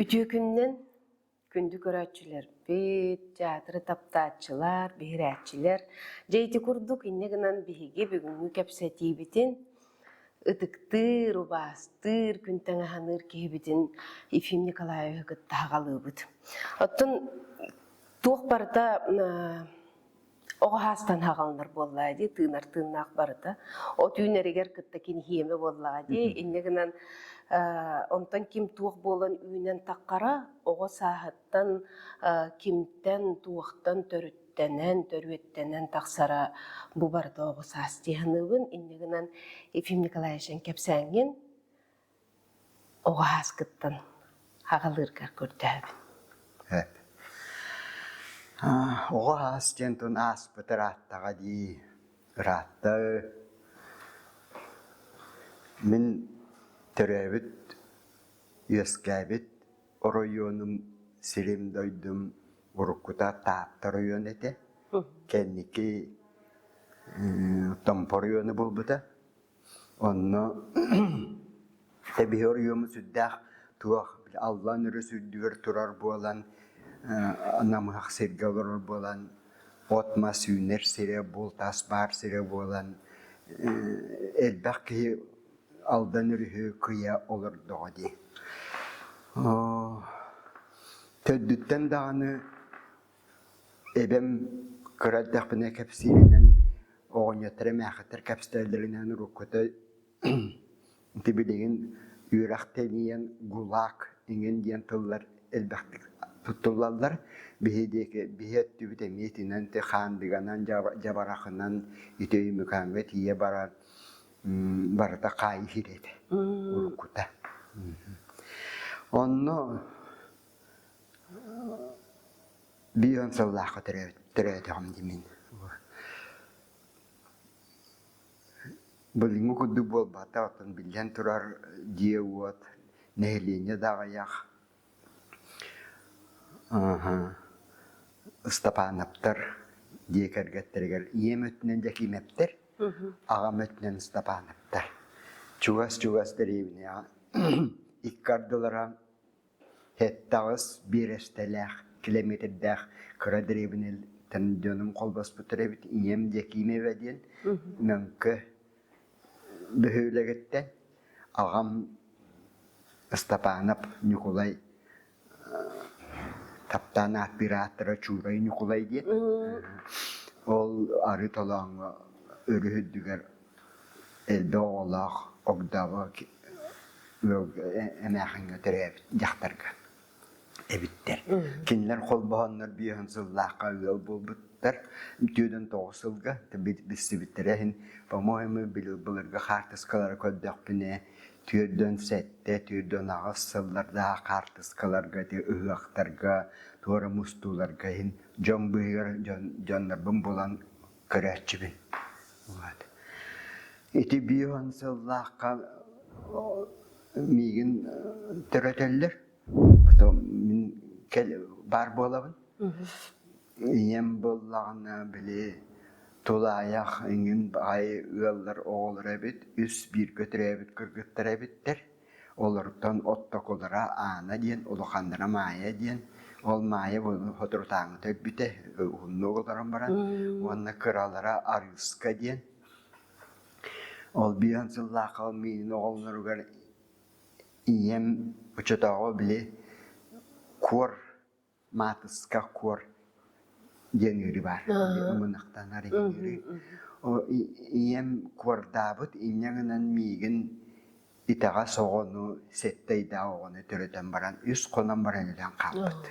Үтүө күнүнэн күндү көрөөччүлэрбит, театры таптааччылар, биһирээччилэр. Дьэ ити курдук инньэ гынан биһиги бүгүҥҥү кэпсэтиибитин ытыктыыр, убаастыыр, күнтэн аһаныыр киһибитин Ефим Николаевиһы кытта аҕалыыбыт. Оттон туох барыта оҕо саастан аҕалынар буоллаҕа дии, тыынар тыыннаах барыта. От үүнэригэр кытта киниһиэмэ буоллаҕа дии. Инньэ гынан онтон ким туох буолан үүнэн таххара оҕо сааһыттан кимтэн, туохтан төрүттэнэн, төрүөттэнэн тахсара бу барыта оҕо саас дии саныыбын. Инньэ гынан Ефим Николаевич кэпсээҥҥин Оҕо ааскыттан аҕалыыргар көрдөһөбүн. Эп. Оҕо аас диэн тун ааспыт ырааттаҕа дии. Ыраатта мин төрөөбүт, үөскээбит оройуонум, сирим дойдум уруккута Таатта оройуон этэ. Кэнники Томпо оройуону булбута. Онно тэбиһи оройуоммут сүрдээх туох Аллан өрүс үрдүгэр турар буолан, намыһах сиргэ олорор буолан, от-мас үүнэр сирэ, булт-ас баар сирэ буолан, элбэх киһи Алдан өрүһү кыйа олордоҕо дии. Төрдүттэн даҕаны Эбэм кыра эрдэхпинэ кэпсииринэн, оҕонньоттор эмээхиттэр кэпсэтэллэринэн уруккута ити билигин үөрэх тэнийэн ГУЛАГ иҥин диэн тыллар элбэхтик туттуллаллар. Биһи диэки биһи өттүбүт эмиэ итинэн ити Хаандыганан, Дьабарахынан ити Өймөкөөҥҥө тиийэ баран барыта хаайыы сирэ этэ уруккута. Онно Биир сыллаахха төрөөтөҕүм дии мин. Былыҥҥы курдук буолбатах, оттон биллэн турар дьиэ-уот, нэһилиэнньэ да аҕыйах. Ыстапаанаптар дьиэ кэргэттэригэр ийэм өттүнэн Дьэкиимэптэр, аҕам өттүнэн Ыстапаанаптар. Чугас-чугас дэриэбинэҕэ икки ардылара 7-8 биэрэстэлээх, километрдээх кыра дэриэбинэттэн дьонум холбоспуттар эбит. Ийэм Дьэкиимэбэ диэн Мөҥкө бөһүөлэгиттэн, аҕам Ыстапаанап Ньукулай таптаан ааттыыр ааттара Чуурай Ньукулай диэн. Ол Арыы Толооҥҥо өрүс үрдүгэр элбэх оҕолоох огдообо ыалга эмээхиҥҥэ төрөөбүт дьахтарга эбиттэр. Кинилэр холбоһоннор биэһин сыллаахха ыал буолбуттар. 49 сылга билсибиттэрэ иһин, по-моему, былыргы хаартыскалары көрдөхпүнэ, 47, 48 сыллардаах хаартыскаларга ити ыһыахтарга, туора мустууларга иһин дьон быыһыгар дьоннорбун булан көрөөччүбүн. Вот. Ити биир сыллаахха миигин төрөтөллөр. Потом мин баар буолабын. Ийэм буоллаҕына били тулаайах иҥин баай ыаллар оҕолоро эбит, үс бииргэ төрөөбүт кыргыттар эбиттэр. Олортон оттокулара Аана диэн, улаханнара Маайа диэн. Ол Маайа соторутааҥҥыта өлбүтэ, уһуннук олорон баран. Уонна кыралара Арыыска диэн. Ол биир сыллаахха миинин оҕолоругар ийэм оччотооҕу били куор маатыска куор диэн ыарыы баар. Ымынахтанар ыарыы. Ийэм куордаабыт, инньэ гынан миигин итэҕэс оҕону, сэттэ ыйдаах оҕону төрөтөн баран, үс хонон баран өлөн хаалбыт.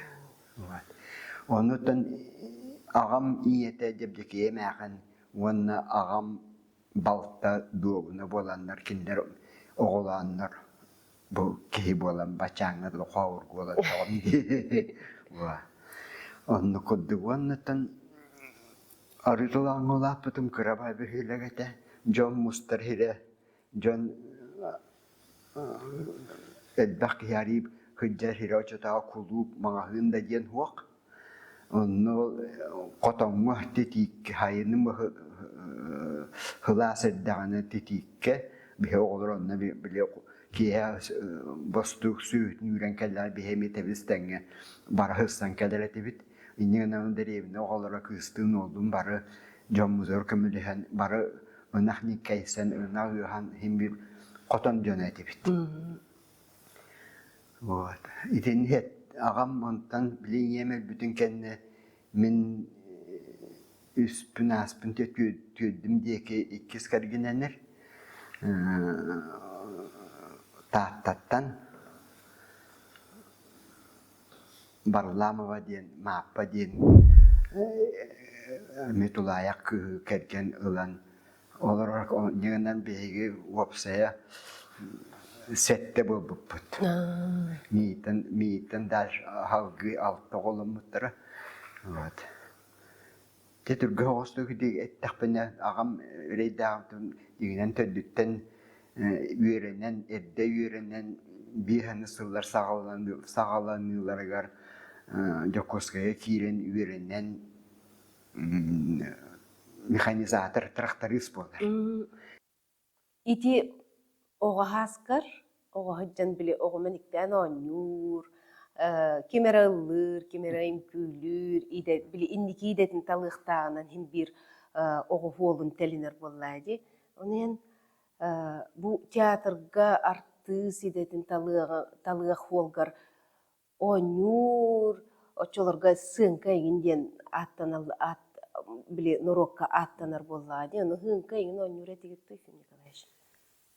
Онутан аҕам ийэтэ Дьэбдьэкиэ эмээхин уонна аҕам балта дуобуна буоланнар кинилэр оҕолооннор бу киһи буолан бачааҥҥа дылы хообургуолан тоҕом дии. Оннук курдук уоннаттан арыытылааҥҥа улааппытым кыра баай бөһүөлэк этэ. Дьон мустар сирэ, дьон элбэх киһи арыып сылдьар сирэ оччотооҕу кулууп, маҕаһыын да диэн суох. Онно хотоҥҥо титииккэ сайыным сылаас эрдэҕинэ титииккэ биһи оҕолор онно били киэһэ бостуук сүүһүтүн үүрэн кэллэҕэ биһи эмиэ тэбис тэҥҥэ бара сырсан кэлэр этибит. Инньэ гынан дэриэбинэ оҕолоро кыыстыын уоллуун бары дьоммутугар көмөлөһөн бары ынах ньиккэйсэн, ынах ыаһан иһин биир хотон дьоно этибит. Вот. Итинник аҕам онтон били ийэм өлбүтүн кэннэ мин үспүн ааспын түөрдүм диэки иккис кэргэнэнэр Тааттаттан Барламова диэн Мааппа диэн эмиэ тулаайах кыыһы кэргэн ылан олорор инньэ биһиги уопсайа сэттэ буолбуппут. Миитин миитин даже салгыы алта оҕоломмуттара. Вот. Дьэ түргэн соҕустук эттэхпинэ аҕам эрэйдээҕин дьиҥинэн төрдүттэн үөрэнэн, эрдэ үөрэнэн биир аны сыллар саҕаланыыларыгар Дьокуускайга киирэн үөрэнэн механизатор, тракторист буолар. Ити оҕо ааскар оҕо сылдьан били оҕо мэниктээн оонньуур, ким эрэ ыллыыр, ким эрэ үҥкүүлүүр, идэ били инники идэтин талыахтааҕынан иһин биир оҕо уолун тэлинэр буоллаа дии. Ону иһин бу театрга артыыс идэтин талыаҕа талыах уолгар оонньуур, оччолорго сыаҥка эҥин диэн ааттанал аат били норуокка ааттанар буоллаҕа дии. Ону һыыҥка эҥин оонньуур этигит дуо, Ефим Николаевич?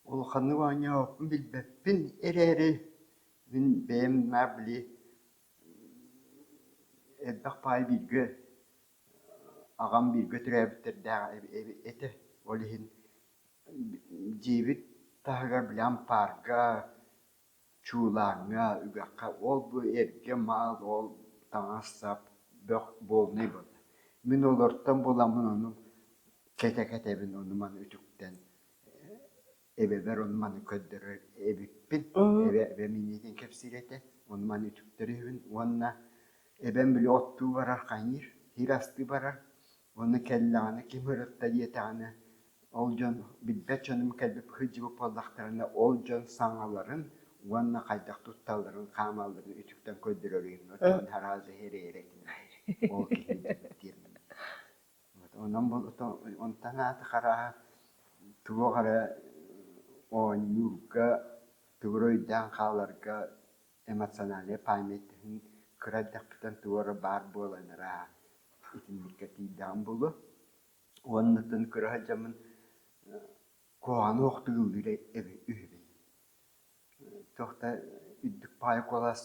Улаханнык оонньообоппун билбэппин эрээри, мин бэйэм наар били элбэх баай бииргэ аҕам бииргэ төрөөбүттэрдээх этэ. Ол иһин дьиэбит таһыгар били ампаарга чуулааҥҥа, үгэххэ ол-бу эргэ маал, ол таҥас-сап, бөх буолунай буолла. Мин олортон буламмын ону кэтэ-кэтэбин ону-маны үтүктэн эбэбэр ону-маны көрдөрөр эбиппин. Эбэ эбэм иннитин кэпсиир этэ, ону-маны үтүктэр үһүбүн уонна эбэм били оттуу барар хайыыр, сир астыы барар уонна кэллэҕинэ ким ырытта диэтэҕинэ ол дьон билбэт дьонум кэлбит сылдьыбыт буоллахтарына, ол дьон саҥаларын уонна хайдах тутталларын, хаамалларын үтүктэн көрдөрөр үһү. Оттон араас эһиэрэйэр этилэр. Ол киһи диэн. Онон онтон аата харааһа туох эрэ оонньуурга, тугу эрэ өйдөөн хааларга эмоциональная память кыра эрдэхпиттэн тугу эрэ баар буолан арааһа итинниккэ тиийдэҕим буолуо. Уоннаттан кыра сылдьаммын куһаҕаны охтук ыллыыр үһүбүн. Туох да үрдүк баҕайы куолас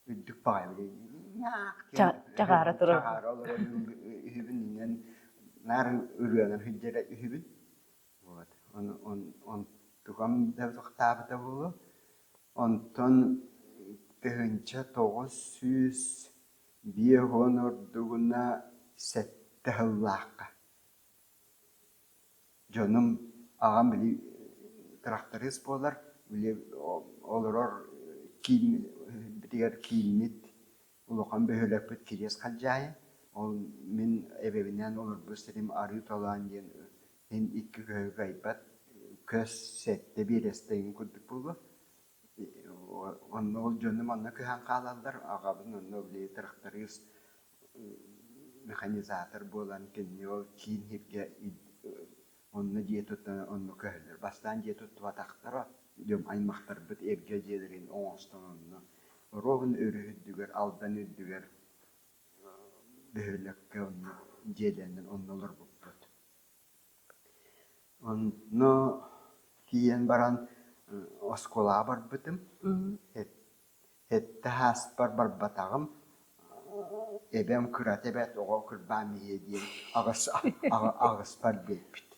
үрдүк баҕайы били Чаҕаара турар. Чаҕаара олорор үһүбүн инньэн наар ырыанан сылдьар үһүбүн. Вот. Онтукам да тохтообута буолуо. Онтон 1900 50 ордугуна сэттэ сыллаахха дьонум аҕам били тырахтарыыс буолар, били олорор кииммитигэр кииммит улахан бөһүөлэкпит Кириэс Халдьаайы. Ол мин эбэбинээн олорбут сирим Арыы Толоон диэн мин икки көһү кыайбат көс сэттэ биэрэстэ эҥин курдук буолуо. Онно ол дьонум онно көһөн хаалаллар, аҕабын онно били тырахтарыыс механизатор буолан кинини ол киин сиргэ онно дьиэ туттан онно көһөллөр. Бастаан дьиэ туттубатахтара, дьон аймахтарбыт эргэ дьиэлэрин оҥостон онно Ровно өрүс үрдүгэр, Алдан үрдүгэр бөһүөлэккэ онно дьиэлэнэн онно олорбуппут. Онно тиийэн баран оскуолаҕа барбытым. Сэттэ сааспар барбатаҕым. Эбэм кырата эбээт оҕо кырбаан иһиэ диэн аҕыспар биэрбит.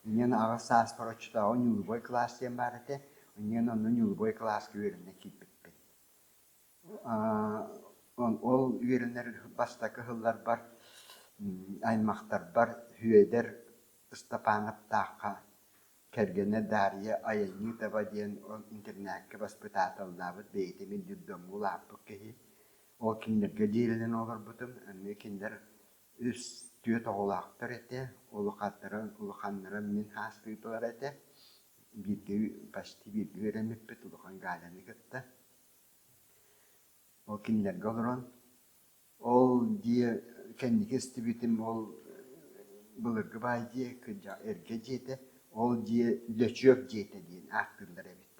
Инньэ аҕыс сааспар оччотооҕу ньулубуой кылаас диэн баар этэ. Инньэ онно ньулубуой кылааска үөрэнэ киирбиппин. Ол үөрэнэр бастакы сылларбар аймахтарбар Сүөдэр Ыстапаанаптаахха кэргэнэ Дарья Айанньытова диэн ол интернакка баспытааталлаабыт бэйэтэ мин детдомҥа улааппыт киһи. Ол кинилэргэ дьиэлэнэн олорбутум. Эмиэ кинилэр үс түөрт оҕолоохтор этэ. Улахаттара улаханнара мин саастыытылар этэ. Бииргэ почти бииргэ үөрэммиппит улахан Галяны кытта. Ол кинилэргэ олорон, ол дьиэ кэнники истибитим ол былыргы баай дьиэ эргэ дьиэтэ, ол дьиэ Лөчүөк дьиэтэ диэн ааттыыллар эбит.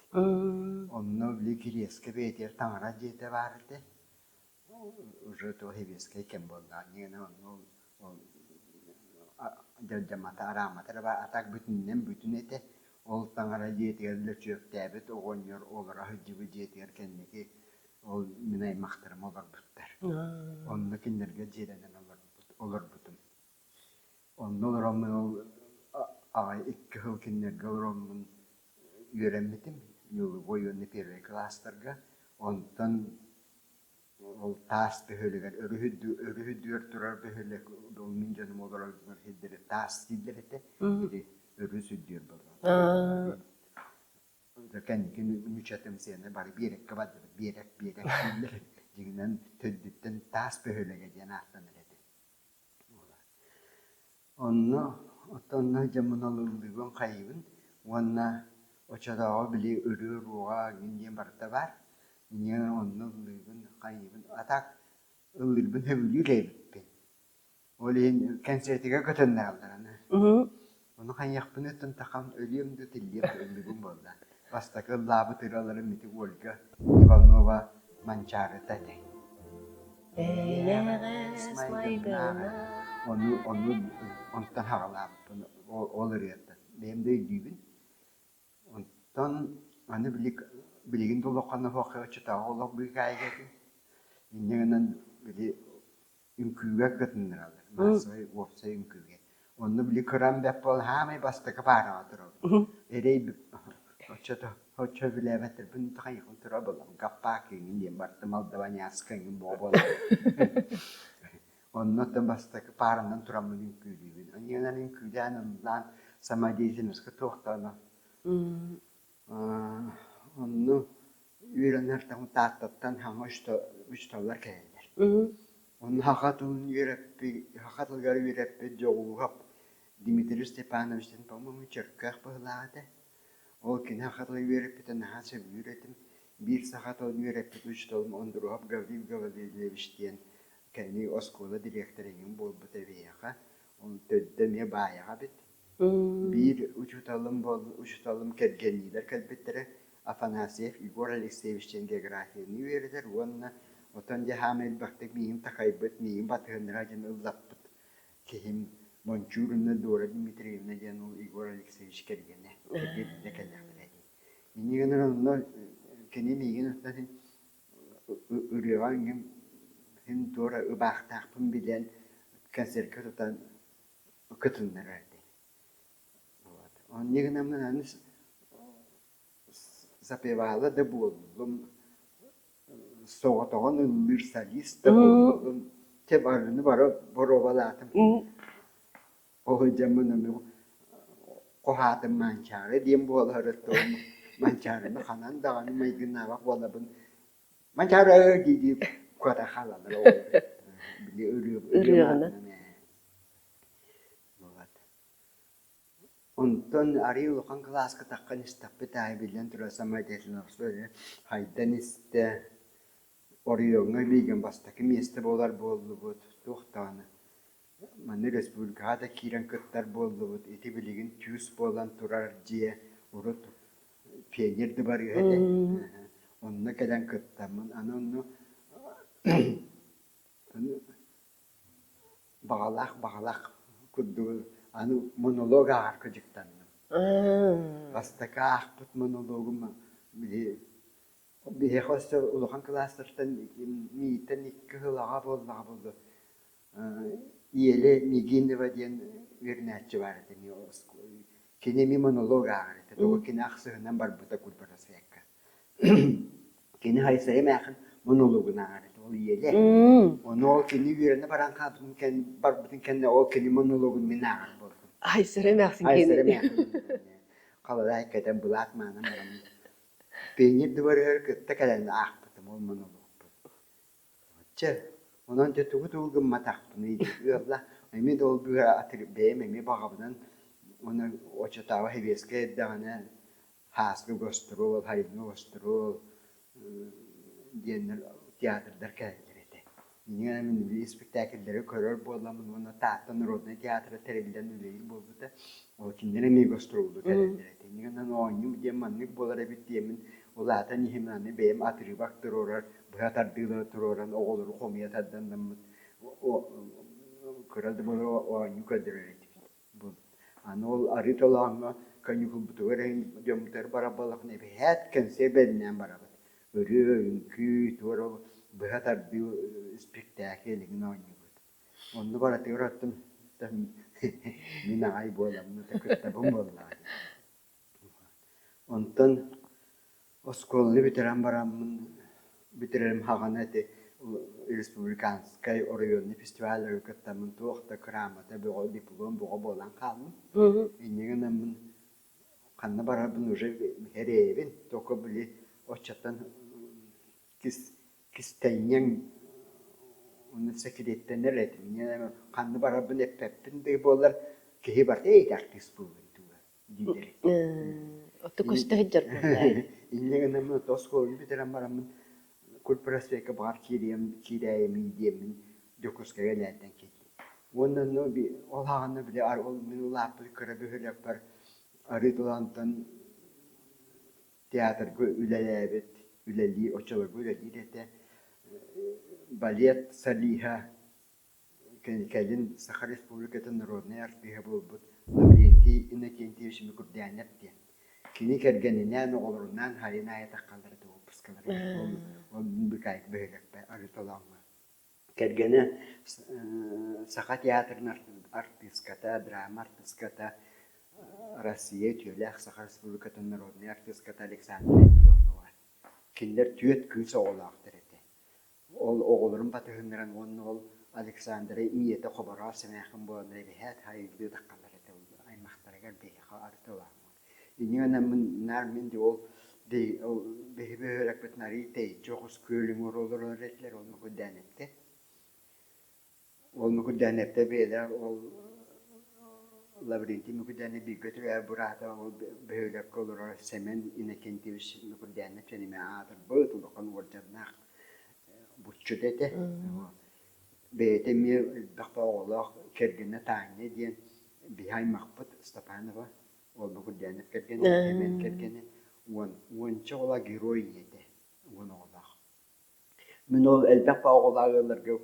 Онно били Кириэскэ бэйэтигэр таҥара дьиэтэ баар этэ. Уже то сэбиэскэй кэм буоллаҕа. Инньэ онно ол дьардьамата, араамата эрэ баар, а так бүтүнүнэн бүтүн этэ. Ол таҥара дьиэтигэр лөчүөктээбит оҕонньор олоро сылдьыбыт дьиэтигэр кэнники ол мин аймахтарым олорбуттар. Онно кинилэргэ дьиэлэнэн олорбутум. Онно олороммун ол аҕай икки сыл кинилэргэ олороммун үөрэммитим нулевой уонна первый кылаастарга. Онтон ол таас бөһүөлэгэр өрүһ үрдүгэр турар бөһүөлэк ол мин дьонум олорор сирдэрэ таас дииллэр этэ. Ити өрүс үрдүгэр буолла. Кэнники ньучатым сиэнэ бары биэрэккэ бардыбыт, биэрэк, биэрэк дииллэр. Дьиҥинэн төрдүттэн таас бөһүөлэгэ диэн ааттанар этэ. Онно оттон дьоммун ыллыыбын хайыыбын уонна оччотооҕу били ырыа-уруоҕа эҥин диэн барыта баар. Инньэ онно ыллыыбын хайыыбын а так ыллыырбын сөбүлүүр эбиппин. Ол иһин кэнсиэртигэр көтөннөрөллөр аны. Ону хайыахпыныттан тахам өлүөм да тиллиэм да ыллыыбын буолла. Бастакы ыллаабыт ырыаларым ити Ольга Иванова Манчаарыта этэ. Эйэҕэс майгына Ону ону онтон хаҕалаабыппын ол ырыаттан. Бэйэм да өйдүүбүн. Онтон аны билигин да олоххо суох оччотооҕу олох быыкаайыга этим. Инньэ гынан били үҥкүүгэ кытыннараллар, маассабай уопсай үҥкүүгэ. Онно били кырам бэрт буолан хаамай бастакы паараҕа турабын. Эрэй оччото оччо билээбэттэрбин хайыхын тура булам гаппаак иҥин диэн бардым алдабаняска иҥин буо буолар. Онно оттон бастакы пааранан тураммын үҥкүүлүүбүн. Аньыынан үҥкүүлээн ыллаан самодеятельноска туохтаана Онно үөрэнэр Тааттаттан саҥа учууталлар кэлэллэр. Онно саха тылын үөрэппит, саха тылыгар үөрэппит Дьоҕууһап Дмитрий Степанович диэн, по-моему, Чөркөөх быһыылаах этэ. Ол кини саха тылын үөрэппитэ наһаа сөбүлүүр этим. Биир саха тылын үөрэппит учууталым Ондуруһап Гаврил Гаврильевич диэн кэнники оскуола дириэктэрэ эҥин буолбута биһиэхэ. Ол төрдө эмиэ Баайаҕа эбит. Биир учууталым учууталым кэргэнниилэр кэлбиттэрэ Афанасьев Егор Алексеевич диэн географияны үөрэтэр уонна отон дьэ хаама элбэхтик миигин такайбыт, миигин батыһыннара диэн ыллаппыт киһим Мончуурунна Дора Дмитриевна диэн ол Егор Алексеевич кэргэнэ, кэргэннэ кэллэхтэрэ дии. Инньэ гынан онно кини миигин оттон ырыаҕа иҥин туора ыбаахтаахпын билэн концерка тутан кытыннарар этэ. Вот. Онньа гынаммын аны запевала да буоллум, соҕотоҕун ыллыыр солист да буоллум. Чэ барыны бары боруобалаатым. Ол дьоммун ону хоһаатым Манчаары диэн буолар Манчаарыны ханан даҕаны майгыннаабах буолабын. Манчаары дии-дии куота хаалаллар оҕолор. Били ырыа Онтон арыый улахан кылааска таххан истэхпит аайы биллэн турар самодеятельноство хайдан истэ, оройуоҥҥа миигин бастакы миэстэ буолар буоллубут, туох даҕаны манна республикаҕа да киирэн кыттар буоллубут, ити билигин түүс буолан турар дьиэ урут пионер дыбарыаһа этэ, онно кэлэн кыттаммын, аны онно Баҕалаах баҕалаах курдук аны монолог ааҕарга дьыктанным. Бастакы аахпыт монологум били биһиэхэ өссө улахан кылаастартан миигиттэн икки сыл аҕа буоллаҕа буолуо Еле Мигинова диэн үөрэнээччи баар этэ кини эмиэ монолог ааҕар этэ тоҕо кини ахсыһынан барбыта кульбарасвекка Кини Айсайа эмээхин монологун ааҕар этэ, ол ийэлэ. Ону ол кини үөрэнэ баран хаалбытын кэн барбытын кэннэ ол кини монологун мин ааҕар буолбутум. Айсара эмээхсин Айсара эмээхин халалаай кэтэн былаат маанан бараммын пионер дыбарыгар кытта кэлэн аахпытым ол монологпун. Чэ, онон дьэ тугу-тугу гымматахпыный ыалла эмиэ да ол быыһа бэйэм эмиэ баҕабынан уонна оччотооҕу сэбиэскэй эрдэҕинэ. Һааскы гостуруол, Хайыҥҥа гостуруол диэннэр театрдар кэлэллэр этэ. Инньэ мин испэктээкиллэри көрөр буоламмын уонна Таатта народнай театра тэриллэн үлэлиир буолбута. Ол кинилэр эмиэ гастроллуу кэлэллэр этэ. Инньэ гынан оонньуу диэн маннык буолар эбит диэммин улаатан иһим аны бэйэм отрывок туруорар, быһа тардыылары туруоран оҕолору хомуйа тарданнаммыт кыра да буолар оонньуу көрдөрөр этибит. Аны ол арыы толооҥҥо каникулбутугар эҥин дьоммутугар барар буоллахпына эбэһээт кэнсиэр бэлэмнээн барабыт. Ырыа, үҥкүү, туора быһа тардыы испиктээкил эҥин оонньуубут. Онно барытыгар оттон мин аҕай буоламмын кыттабын буоллаҕа дии. Онтон оскуоланы бүтэрэн бараммын, бүтэрэрим хаҕана ити республиканскай оройуонный фестивалларга кыттаммын туох да кыраамата бөҕө, диплом бөҕө буолан хааллым. Инньэ гынаммын ханна барарбын уже эрэйэбин, только били оччоттон кис кистэнньэҥ уонна сэкириэттэнэр этим. Инньэ ханна барарбын эппэппин да буоллар киһи барыта эй артыыс буолуо дуу дииллэр этэ. Отту көстө сылдьар буоллаа. Инньэ гынаммын ото оскуоланы бүтэрэн бараммын культпросвекка баҕар киириэм киирээйэмий диэммин Дьокуускайга элээнтэн киирдим. Уонна онно ол аҕана били ол мин улааппыт кыра бөһүөлэкпэр арыы тулаантан театрга үлэлээбит, үлэлии оччолорго үлэлиир этэ. Балет солиһа Кэлин Саха Республикатын народнай артыыһа буолбут Лаврентий Иннокентьевич Микурдянев диэн. Кини кэргэнинээн, оҕолорунаан сайын аайы таххаллар этэ уоппускаларыгар. Ол, ол Быкаайык бөһүөлэкпэр Арыы-Толооҥҥо. Кэргэнэ Саха театрын артыыската, драма артыыската, Россия үтүөлээх Саха Республикатын народнай артыыската Александра Ионова. Кинилэр түөрт кыыс оҕолоохтор этэ. Ол оҕолорун батыһыннаран уонна ол Александра ийэтэ Хобороос эмээххин буоланнар эбэһээт хайгыы таххаллар этэ аймахтарыгар биһиэхэ арытылааммыт. Инньэ гынан наар мин де ол биһи бөһүөлэкпитин арыый тэйиччи оҕус күөлүҥ олорор этилэр ол Мукурдээнэптэ. Ол Мукурдээнэптэ бэйэлээх ол Лаврентий Мукурдээнэп бииргэ төрөөбүт быраата ол бөһүөлэккэ олорор Сэмэн Иннокентьевич Мукурдээнэп диэн эмиэ аатырбыт улахан уордьаннаах Буччут этэ. Бэйэтэ эмиэ элбэх оҕолоох кэргэнэ Таня диэн биһи аймахпыт Степанова, ол Мукурдээнэп кэргэнэ, Сэмэн кэргэнэ уонча оҕолоох герой ийэтэ, 10 оҕолоох. Мин ол элбэх оҕолоох ыалларга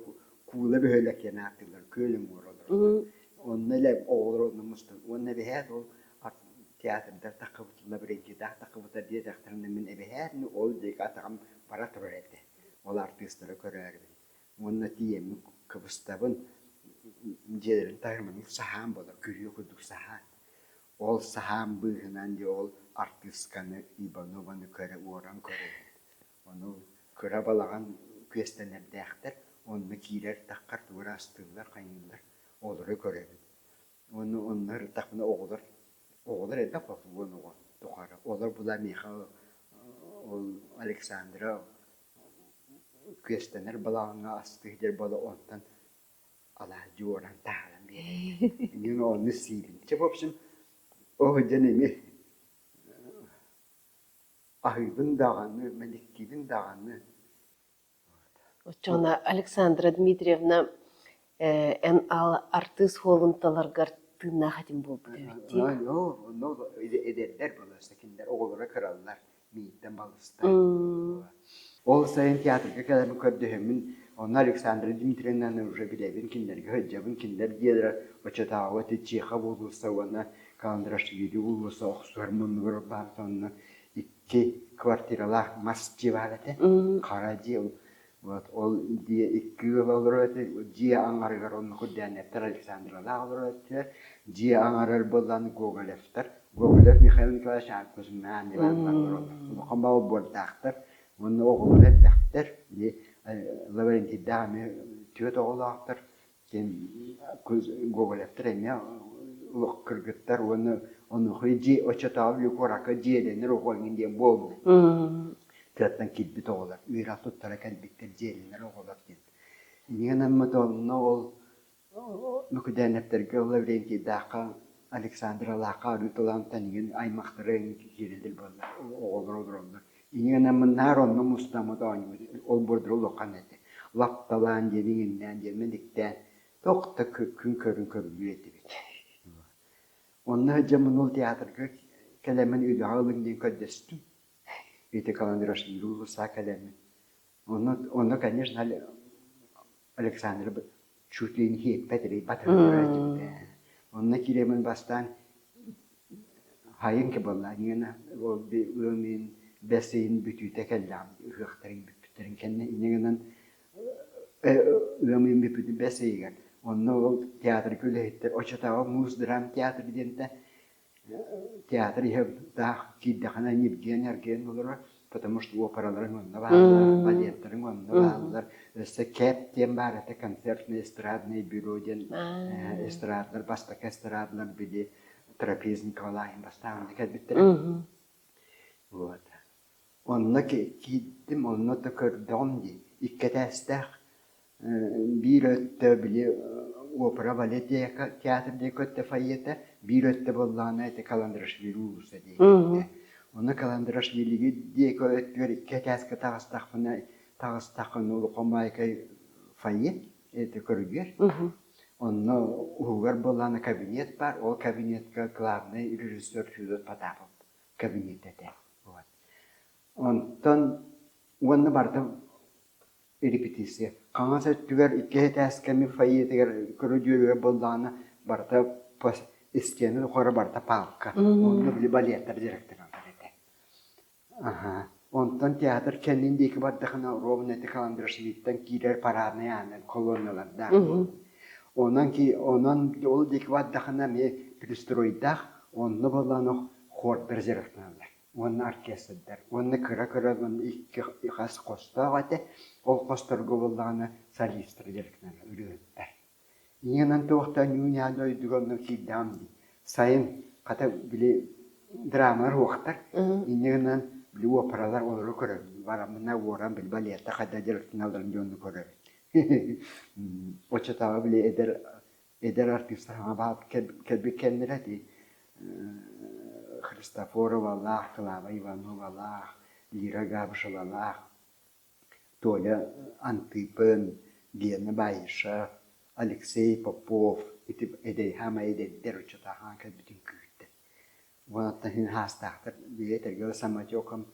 куула бөһүөлэк диэн ааттыыллар, күөл уҥуор олороллор. Онно элэ оҕолор онно мустан уонна эбэһээт ол театрдар таххыбытылла Лаврентийдаах таххыбыта диэтэхтэринэ мин эбэһээт ол диэки атаҕым бара турар этэ. Ол артыыстары көрөөрүбүн. Уонна тиийэммин кыбыстабын, дьиэлэрин таһымын саһаан буолар, күрүө курдук саһаан. Ол саһаан быыһынан дьэ ол артыысканы Иванованы көрө уоран көрөбүн. Ону кыра балаҕан күөстэнэрдээхтэр, онно киирэр таххар тугу эрэ астыыллар, хайыыллар, олору көрөбүн. Уонна онно ырыттахпына оҕолор, оҕолор элбэх 10 оҕо тухары. Олор була миэхэ ол Александра күөстэнэр балаҕаҥҥа астыы сылдьар буола онтон алаадьы уоран таһааран биэрэллэр. Мин ону сиибин. Чэ, в общем, ол дьон эмиэ аһыыбын даҕаны, мэниктиибин даҕаны. Оччоҕуна Александра Дмитриевна эн артыыс уолун таларгар тыыннаах этим буолбут эбит дии. Онно эдэрдэр буолар, кинилэр оҕолоро кыраллар, миигиттэн балыстар. Ол сайын театрга кэлэн көрдөһөммүн, онно Александра Дмитриевнаны уже билэбин, кинилэргэ сылдьабын, кинилэр дьиэлэрэ оччотооҕу ити Чехов уулусса уонна Каландрашвили уулусса охсуһар муннугар баар онно икки квартиралаах мас дьиэ баар этэ, хара дьиэ. Вот ол дьиэ икки ыал олорор этэ, дьиэ аҥарыгар онно Курдяневтар Александралаах олорор этилэр, дьиэ аҥарыгар буоллаан Гоголевтар, Гоголев Михаил Николаевич Кузьмин Иван олороллор. Улахан баҕа буордаахтар уонна оҕолоро элбэхтэр. Били Лаврентийдаах эмиэ түөрт оҕолоохтор. Гоголевтар эмиэ олох кыргыттар уонна онуоха дьиэ оччотооҕу били куоракка дьиэлэнэр оҕо эҥин диэн буолла. Тыаттан киирбит оҕолор үөрэх туттара кэлбиттэр дьиэлэнэр оҕолор диэн. Инньэ гынаммыт онно ол Мөкүдээнэптэргэ ол Лаврентийдаахха Александралаахха арыы тылаантан иҥин аймахтара иҥин киирэллэр буолла оҕолор олороллор. Иҥинэн мыннаар онно мустаммыт оонньуубут олбуордара улахан этэ. Лапталаан диэн иҥиннээн диэн мэниктээн туох да күн көрүн көрүлүү этибит. Онно сылдьаммын ол театрга кэлэммин үлэҕэ ылыҥ диэн көрдөстүм. Ити Каландрашвили уулусса кэлэммин. Онно, онно конечно, Александр чуть ли не иэппэт эрэй батыһыннара этибит ээ. Онно киирэммин бастаан хайын буолла иҥэнэ ол ыам ыйын бэс ыйын бүтүүтэ кэллэҕим ыһыахтарын бүппүттэрин кэннэ инньэ гынан ыам ыйын бүппүтүн бэс ыйыгар онно ол театрга үлэһиттэр оччотооҕу муус драм театр диэнтэ Театр иһэ таах киирдэххинэ ньиргийэн-ньаргыйан олорор, потому что операларыҥ онно бааллар, балеттарыҥ онно бааллар. Өссө КЭП диэн баар этэ, концертно-эстрадное бюро диэн эстрадалар, бастакы эстрадалар били Трапезниковалааһын бастаан онно кэлбиттэрэ. Вот. Онно киирдим, онно да көрдөҕүм дии. Икки этээстээх биир өттө били опера балет театр диэки өттө фойета, биир өттө буоллаҕына ити Каландрашвили уулусса диэки этэ. Онно Каландрашвилиги диэки өттүгэр икки этээскэ таҕыстахпына таҕыстаххына улахан маайкай фойе это көрүдүөр. Онно уһугар буоллаҕына кабинет баар, ол кабинетка главный режиссер Федот Потапов кабинет этэ. Вот. Онтон уонна барыта репетиция. Хаҥас өттүгэр икки этээскэ фойетыгар көрүдүөрүгэр буоллаҕына барыта истиэнэ тухары барыта палка. Онно били балеттар директоралар этэ. Аха. Онтон театр кэннин диэки бардахына ровно ити Каландрашвилиттан киирэр парадный ааны колонналардаах буолбут. Онон ки онон ол диэки бардахына эмиэ пристройдаах, онно буоллаҕына хордар дьарыктаналлар уонна оркестрдар уонна кыра-кыра икки хас хостоох этэ ол хосторго буоллаҕына солистар дьарыктаналлар ырыаһыттар Иҥэнэн туохтан ньуу-ньаа дойдуга онно киирдэҕим дии. Сайын хата били драмалар уохтар инньэ гынан били опералар олору көрөбүн бараммына уоран били балетта хайдах дьарыктаналларын дьону көрөбүн оччотооҕу били эдэр эдэр артыыстар саҥа баал кэлбит кэмнэрэ ити Христофоровалаах, Клава Ивановалаах, Лира Габышевалаах, Толя Антыыпын, Гена Баишев, Алексей Попов ити эдэй хаамай эдэрдэр оччотооҕу кэлбитин күүттэ. Уонна иһин хаастаахтар бэйэ этэргэ самотеком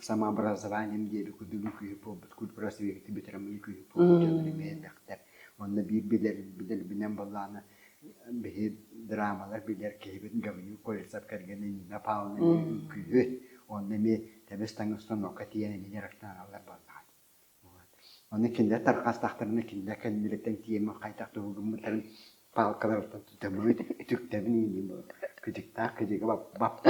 самообразованием диэби курдук үҥкүүһүт буолбут культпросветы бүтэрэн үҥкүүһүт буолбут дьоннор эмиэ элбэхтэр. Онно биир билэр билэрбинэн буоллаҕына биһи драмалар билэр киһибит Гаврил Колесов кэргэнэ Нина Павловна эмиэ үҥкүүһүт. Онно эмиэ тэбис таҥас станокка тиийэн эмиэ дьарыктаналлар буоллаҕа. Ону кинилэр тарҕастахтарына кинилэр кэннилэриттэн тиэмэ хайдах туһугуммуттарын палкаларыттан тутаммыт үтүктэбин ииним кыдьыктаах кыдьыга баппат.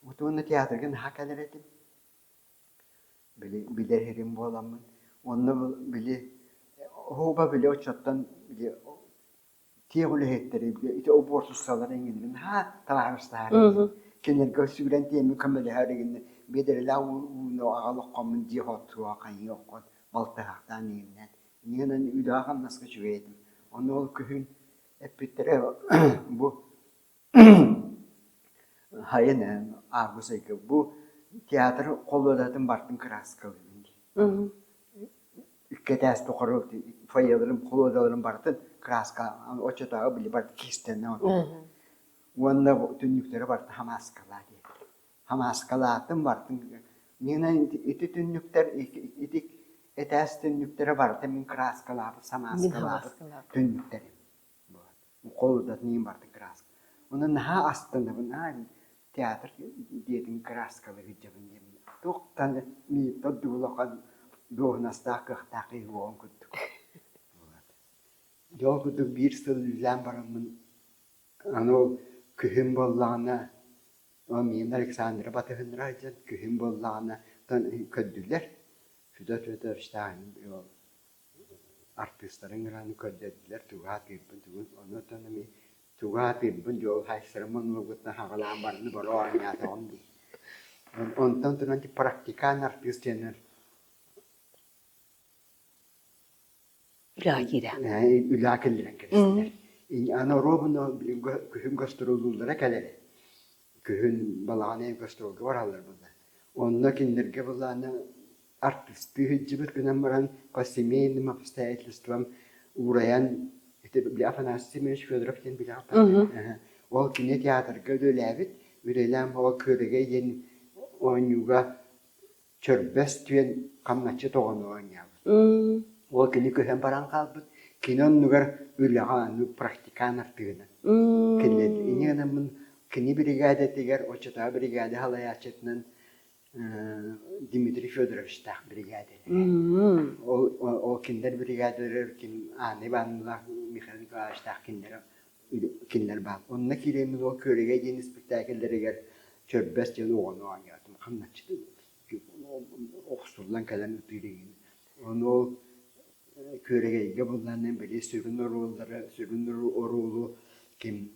Вот уонна театрга наһаа кэлэр этим. Били билэр иһирим буоламмын. Онно били оһуоба били оччоттон били тиэх үлэһиттэри ити обуорсуссалары иҥиннэрин наһаа табаарыстаһар кинилэргэ сүгүрэн тиэммин көмөлөһөр игиннэ биэдэрэлээх ууну аҕал оххоммун дьиэ хотуо хайыы оххон балтыһахтаан иҥиннээн иннинэн үлэҕэ хамнаска үчүгэй этим ону ол күһүн эппиттэрэ бу хайын август ыйга бу театр холуодатын бартын кырааскалыыбын дии икки этээс тухары фойеларын холуодаларын барытын краска оччотооҕу били барыта киистэннэ уонна түннүктэри барыта хамааскалаа диэтэ хамааскалаатым барытын миэнэ ити түннүктэр ити этээс түннүктэрэ барыта мин краскалаабыт самааскалаабыт түннүктэрим Холодатын иһин барытын краска. Онон наһаа астынабын, аа театр диэтин краскалыы сылдьабын диэммин. Туохтан мииттэн ордук улахан дуоһунастаах кыахтаах киһи буолан курдук. Дьэ ол курдук биир сыл үлэлээн бараммын, аны ол күһүн буоллаҕына, миигин Александра батыһыннара сылдьан күһүн буоллаҕына көрдүлэр. Федот Федоровичтаах артыыстарын ыҥыран көрдөрдүлэр тугу аатыырбын тугун онуоттан эмиэ тугу аатыырбын дьол хайсарым монологуттан хаҕалаан барыны бары оонньоотоҕум дии онтон туран практикан артыыс диэннэр Үлэҕэ киирэ. Үлэҕэ киллэрэн кэбистилэр. Аны оруобуна күһүн гастроллууллара кэлэрэ. Күһүн балаҕан ыйын гастролга бараллар буолла. Онно кинилэргэ былаана артыыстыы сылдьыбыт гынан баран по семейным обстоятельствам уурайан ити Афанасий Семенович Федоров диэн билэҕит Ол кини театрга үлэлээбит, үлэлээн ол Күөрэгэй диэн оонньууга Чөрбөс түөн хамначчыт оҕону оонньообут. Ол кини көһөн баран хаалбыт. Кини оннугар үлэҕэ аны практикант артыына. Кини инньэ гынаммын кини биригээдэтигэр оччотооҕу биригээдэ салайааччытынан Дмитрий Федоровичтаах биригээдэлэрэ. Ол ол кинилэр биригээдэлэрэ ким Анна Ивановналаах Михаил Николаевичтаах кинилэр кинилэр баар. Онно киирэммин ол Күөрэгэй диэн испиктээкиллэригэр Чөрбөс диэн оҕону оонньоотум. Хамначчыт охсуллан кэлэн ытыыр игин. Ону ол Күөрэгэйгэ булланан били сүрүн оруоллары, сүрүн оруолу ким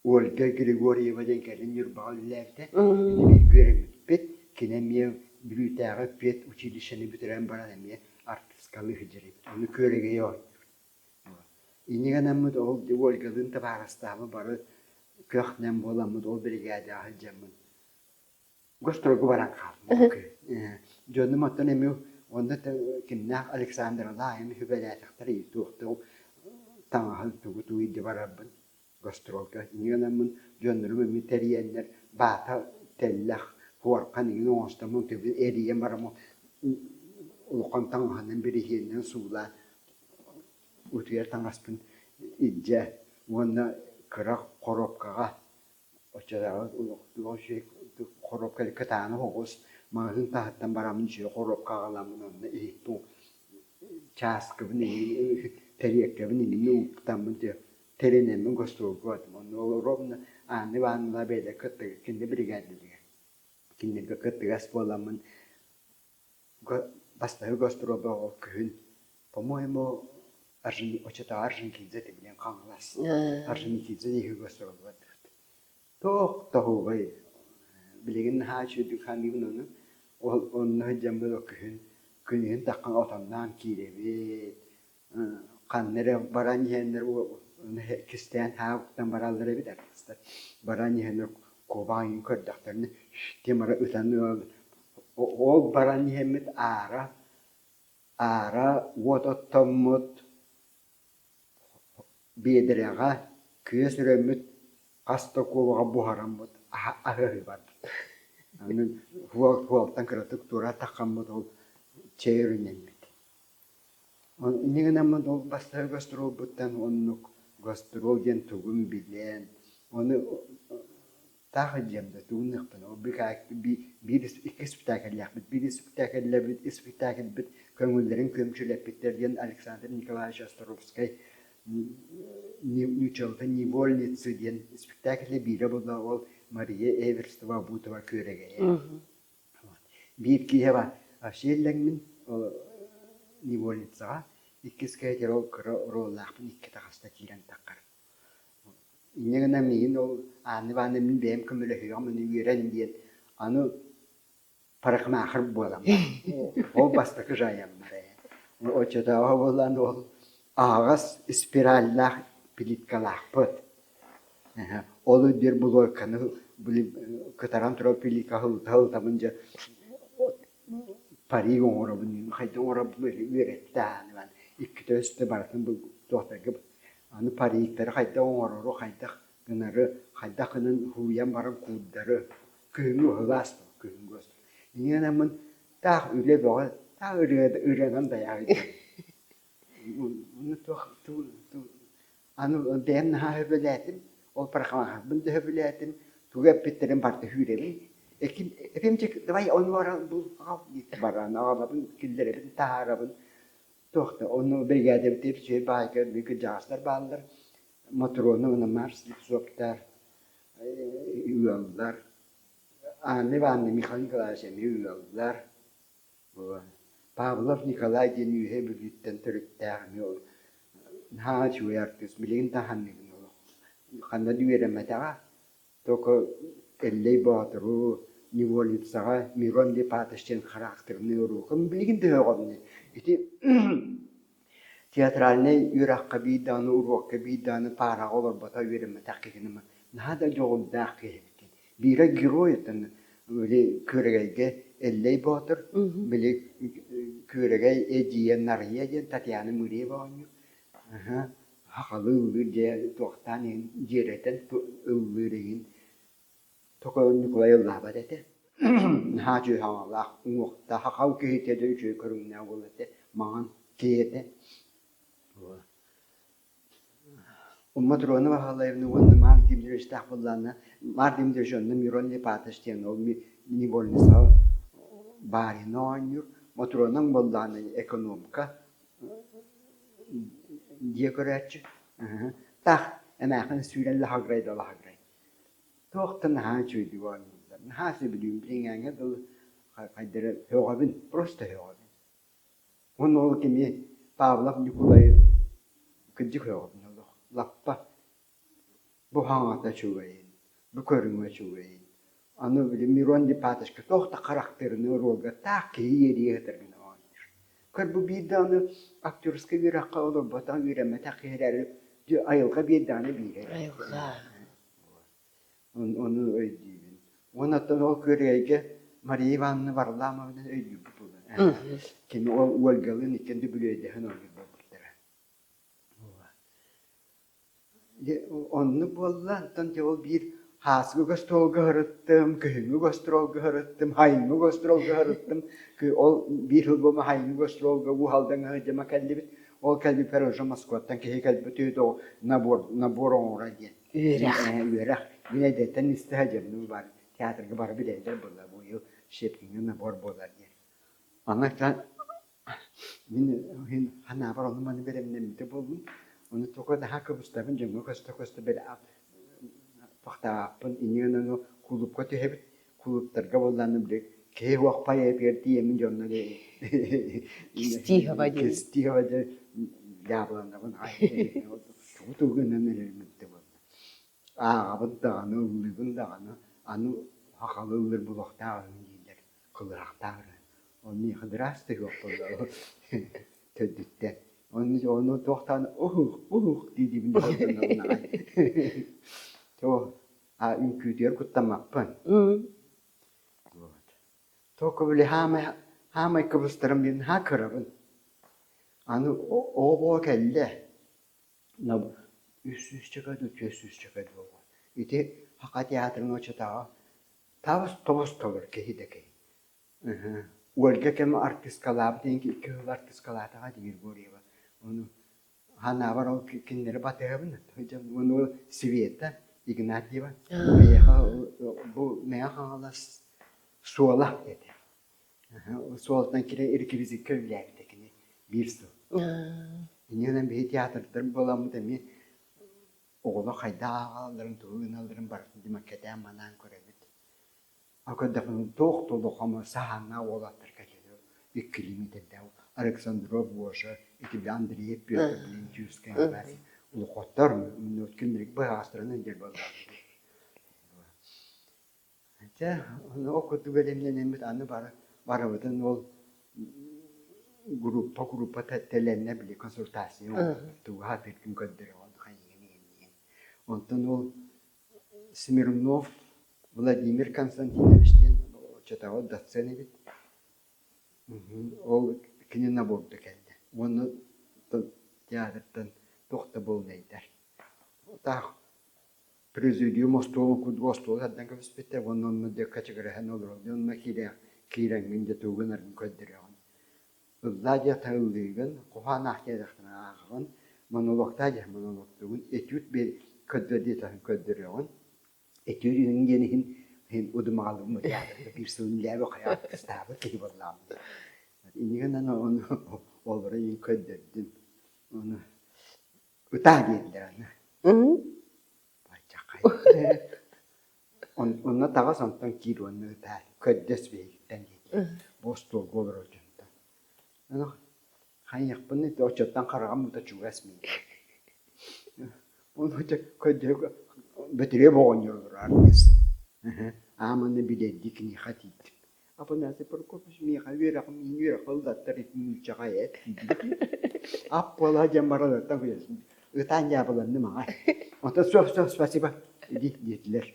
Ольга Григорьева диэн кэлин Ньурбаҕа үлэлээбитэ. Ити бииргэ үөрэммиппит. Кини эмиэ Бүлүүтээҕи педучилищены бүтэрэн баран эмиэ артыыскалыы сылдьар эбит. Ону Күөрэгэйи оонньуур. Инньэ гынаммыт ол Ольгалыын табаарыстаһабы бары көх-нэм буоламмыт ол биригээдэҕэ сылдьаммын гостройга баран хааллым. Дьонум оттон эмиэ онно кимнээх Александралаах эмиэ сүбэлээтэхтэр туохтуу таҥаһын тугу тугу илдьэ барарбын гастролга инньэ гынаммын дьоннорум эмиэ тэрийэннэр баата тэллэх хуорхан иҥин оҥостоммун төбүн эрийэн бараммын улахан таҥаһынан бириһиэнинэн суулаан утуйар таҥаспын илдьэ уонна кыра хоруопкаҕа оччотооҕу үчүгэй хоруопка кытаанах оҕус маҕаһыын таһыттан бараммын үчүгэй хоруопка аҕаламмын онно иһиппин чааскыбын тэриэккэбин иҥин ууктаммын тэринэммин гостуолга бардым. Онно ол ровно Анна Ивановна бэйэлэр кытта кинилэр биригээдэлэригэр кинилэргэ кыттыгас буоламмын бастакы гастролга ол күһүн по-моему оччотооҕу Орджоникидзе этэ билэн Хаҥалас Орджоникидзе диэки гастролга бардыбыт. Туох тоһуубай билигин наһаа үчүгэйдик саныыбын ону ол онно сылдьаммын ол күһүн күнүһүн таххан отонноон киирэбит Ханна эрэ баран иһэннэр кистээн хаалыктан бараллар эбит артыыстар. Баран иһэннэр куобах иҥин көрдөхтөрүнэ тем эрэ ытан ол баран иһэммит аара аара уот оттоммут биэдэрэҕэ күөс өрөммүт хас да куобаҕа буһараммыт аһыаһыы барбыт. Аны хуолтан кыратык туора таххаммыт ол чэй өрүнэммит. Инньэ гынаммын ол бастакы гастролбуттан оннук гастрол диэн тугун билэн, ону таах илдьиэм да тугун ол биир икки испитээкэллээхпит, биир испитээкэллэрбит испитээкэлбит көҥүллэрин күөмчүлэппиттэр диэн Александр Николаевич Островскай нууччалыыта «Невольницы» диэн испиктээкили биирэ буолла ол Мария Эверстова-Бутова күөрэгэйэ. Биир киһи баар вообще иллэҥмин невольницаҕа, иккис киһи ол кыра оруоллаахпын иккитэ хаста киирэн таххар. Инньэ гынан миигин ол Анна Ивановна мин бэйэм көмөлөһүөҕүм аны үөрэн диэн аны парикмахер буолан ол бастакы жайаммар ээ. Оччотооҕу буолан ол аһаҕас спираллаах плиткалаахпыт. Ол үрдүгэр булуорканы били кытаран турар пилика ылытабын дьэ парик оҥоробун хайдах оҥоробун үөрэттэ ааны иккитэ үстэ барытын туохтарга аны париктары хайдах оҥорору хайдах гынары хайдах гынан һууйан баран куурдары күһүҥҥү ыһылаас күһүҥҥү инньэ гынаммын таах үлэ бөҕө таах ырыанан дайаҕый туох Аны бэйэм наһаа сөбүлээтим, ол парахамаһарбын да сөбүлээтим, тугу эппиттэрин барыта сүүрэбин. Эким, эпимчик давай ону баран бул аҕал диир баран аҕалабын, киллэрэбин, таһаарабын. Туох да ону биригээдэбитигэр үчүгэй баайга били кырдьаҕастар бааллар, Мотуруону уонна Марс Слепцовтар ыаллар, Анна Ивановна, Михаил Николаевич эмиэ ыаллар. Павлов Николай диэн Үөһээ Бүлүүттэн төрүттээх эмиэ наһаа үчүгэй артыыс, билигин да ханныгын олох ханна да үөрэммэтэҕэ, только Эллэй Боотуру, Невольницаҕа Мирон Липатович диэн характерный уруокун билигин да һөҕөбүн. Ити Театральнай үөрэххэ биир даҕаны уруокка биир даҕаны паараҕа олорбото үөрэммэтэх киһини наһаа да дьоҕурдаах киһи эбиккин. Биирэ герой оттон били Күөрэгэйгэ Эллэй Боотур, били Күөрэгэй эдьиийэ Нарыйа диэн Татьяна Мыреева оонньуур. Сахалыы ыллыыр дьиэ туохтаан иһин дьиэрэтэн ыллыыр иһин Токо Ньукулай ыллаабат этэ. Наһаа үчүгэй саҥалаах, уҥуохтаах, хахал киһитэ да үчүгэй көрүҥнээх уол этэ, маҥан киһи этэ. Матрона Баһылаевна уонна Марк Дмитриевичтаах буоллаҕына, Марк Дмитриевич онно Мирон Липатович диэн ол невольницаҕа барина оонньуур. Матронаҥ буоллаҕына экономка дьиэ көрөөччү. Таах эмээхин сүүрэн лаһыгырай да лаһыгырай. Туох да наһаа үчүгэйдик оонньууллар. Наһаа сөбүлүүм. Билиҥҥээҥҥэ дылы хайдары һөҕөбүн, просто һөҕөбүн. Уонна ол кини Павлов Ньукулайы кырдьык һөҕөбүн олох. Лаппа бу хаҥата үчүгэйин, бу көрүҥэ үчүгэйин. Аны били Мирон Липатовичка туох да характерный оруолга таах киһи иэрийэ сытар гына оонньуур. Көр бу биир даҕаны актерскай үөрэххэ олорботох, үөрэммэтэх киһи эрээри дьэ айылҕа биэрдэҕинэ биирэ. Айылҕа. Ону өйдүүбүн. Уонна оттон ол Күөрэгэйгэ Мария Ивановна Варламованы өйдүүбүт буолан. Кини ол Ольгалыын иккиэн дүбүлүөйдэһэн оонньуур буолбуттара. Оннук буолла, онтон дьэ ол биир һааскы гастролга сырыттым, күһүҥҥү гастролга сырыттым, сайыҥҥы гастролга сырыттым. Ол биир сыл буолма сайыҥҥы гастролга Уус Алдаҥҥа сылдьыма кэллибит. Ол кэлбиппэр уже Москваттан киһи кэлбит үһү набор, набор оҥоро диэн. Үөрэх. Үөрэх. Мин эдэттэн истэ сылдьабын баар театрга бары билэллэр буолла бу Щепкиҥҥэ набор буолар диэн. Аны Мин иһин санаабар ону-маны бэлэмнэммитэ буоллум. Ону тоҕо наһаа кыбыстабын, дьоҥҥо көстө-көстө бэл тохтообоппун. Инньэ гынан кулуупка түһэбит. Кулууптарга буоллаҕына били киһи уохпай эпигэр тиийэммин дьонно Кистиихаба диэн. Кистиихаба диэн дьаабыланабын. Тугу тугу гынан эрэрим эбитэ буолла. Ааҕабын даҕаны, ыллыыбын даҕаны, аны сахалыы ыллыыр буолуохтаах дииллэр, кылыһахтаах эрэ. Ону миэхэ дыраастый суох буолла төрдүттэн. Ону ону туохтаан уһух уһух дии-диибин аҕай. Туох а үҥкүүтүгэр куттаммаппын. Вот. Только били хаамай хаамай кыбыстарым диэн наһаа кырабын. Аны оҕо кэллэ. Үс сүүсчэкэ дуу, түөрт сүүсчэкэ дуу буолуо. Ити Саха театрын оччотооҕу табыс тобус толору киһи да киһи. Ольга кэм артыыскалаабыт диэн икки сыл артыыскалаатаҕа дии Григорьева. Ону санаабар ол кинилэри батыһабын. Ону Света Игнатьева биһиэхэ бу Мэҥэ Хаҥалас суола этэ. Суолтан киирэн реквизиккэ үлэлээбитэ кини биир сыл. Иннинэн биһи театрдар буоламмыт эмиэ оҕолор хайдах ааҕалларын, тугу гыналларын барытын кэтээн-манаан көрөбүт. А көрдөхпүнэ туох да улахан саһааҥҥа уолаттар кэлэллэр иккилии миэтэрдээх Александров Гоша, ити били Андреев Петр Блинчевскай улахаттар кинилэргэ быһаҕастарынан дьэр буоллаҕа. Чэ, ону ол курдук бэлэмнэнэммит аны бары барыбытын ол группа группа тэлэннэ били консультация оҥордум тугу сатыыргын көрдөрөҕүн хайыгын иһинниин. Онтон ол Смирнов Владимир Константинович диэн оччотооҕу доцент эбит. Ол кини наборга кэллэ уонна театртан туох да буолунайдар. Таах Президиум остуолун курдук остуолу тардан кэбиспиттэр уонна онно дьэ кэчигирэһэн олорон дьэ онно киирэ киирэҥҥин дьэ тугу гынаргын көрдөрөҕүн. Ыллаа диэхтэ ыллыыгын, хоһоон аах диэтэххинэ ааҕаҕын, монологтаа диэх монологтуугун, этюд биэр көрдөр диэтэххин көрдөрөҕүн. Этюд иһин диэн иһин иһин удумаҕалыым театрга биир сыл үлэлээбит хайа артыыстаабыт киһи буоллаҕым дии. Инньэ гынан ону олору иһин көрдөрдүм. Ону Ытаа дииллэр аны. Баччаххай. Онно таҕыс онтон киир уонна ытаа. Көрдөс биһигиттэн диэтилэр. Бу остуолга олорор дьонтон. Ону хайыахпын оччоттон хараҕым уута чугас миигин. Ону көрдөрө Бөтүрүөп оҕонньор олорор артыыс. Ааманы билэрдии киниэхэ тиийдим. Афанасий Прокопьевич миэхэ үөрэҕим иһин үөрэххэ ыллаттар ити нууччаҕа эт диибин. Ап буола диэн баран ытаан дьаабыланным аҕай. Онтон суох суох спасибо иди диэтилэр.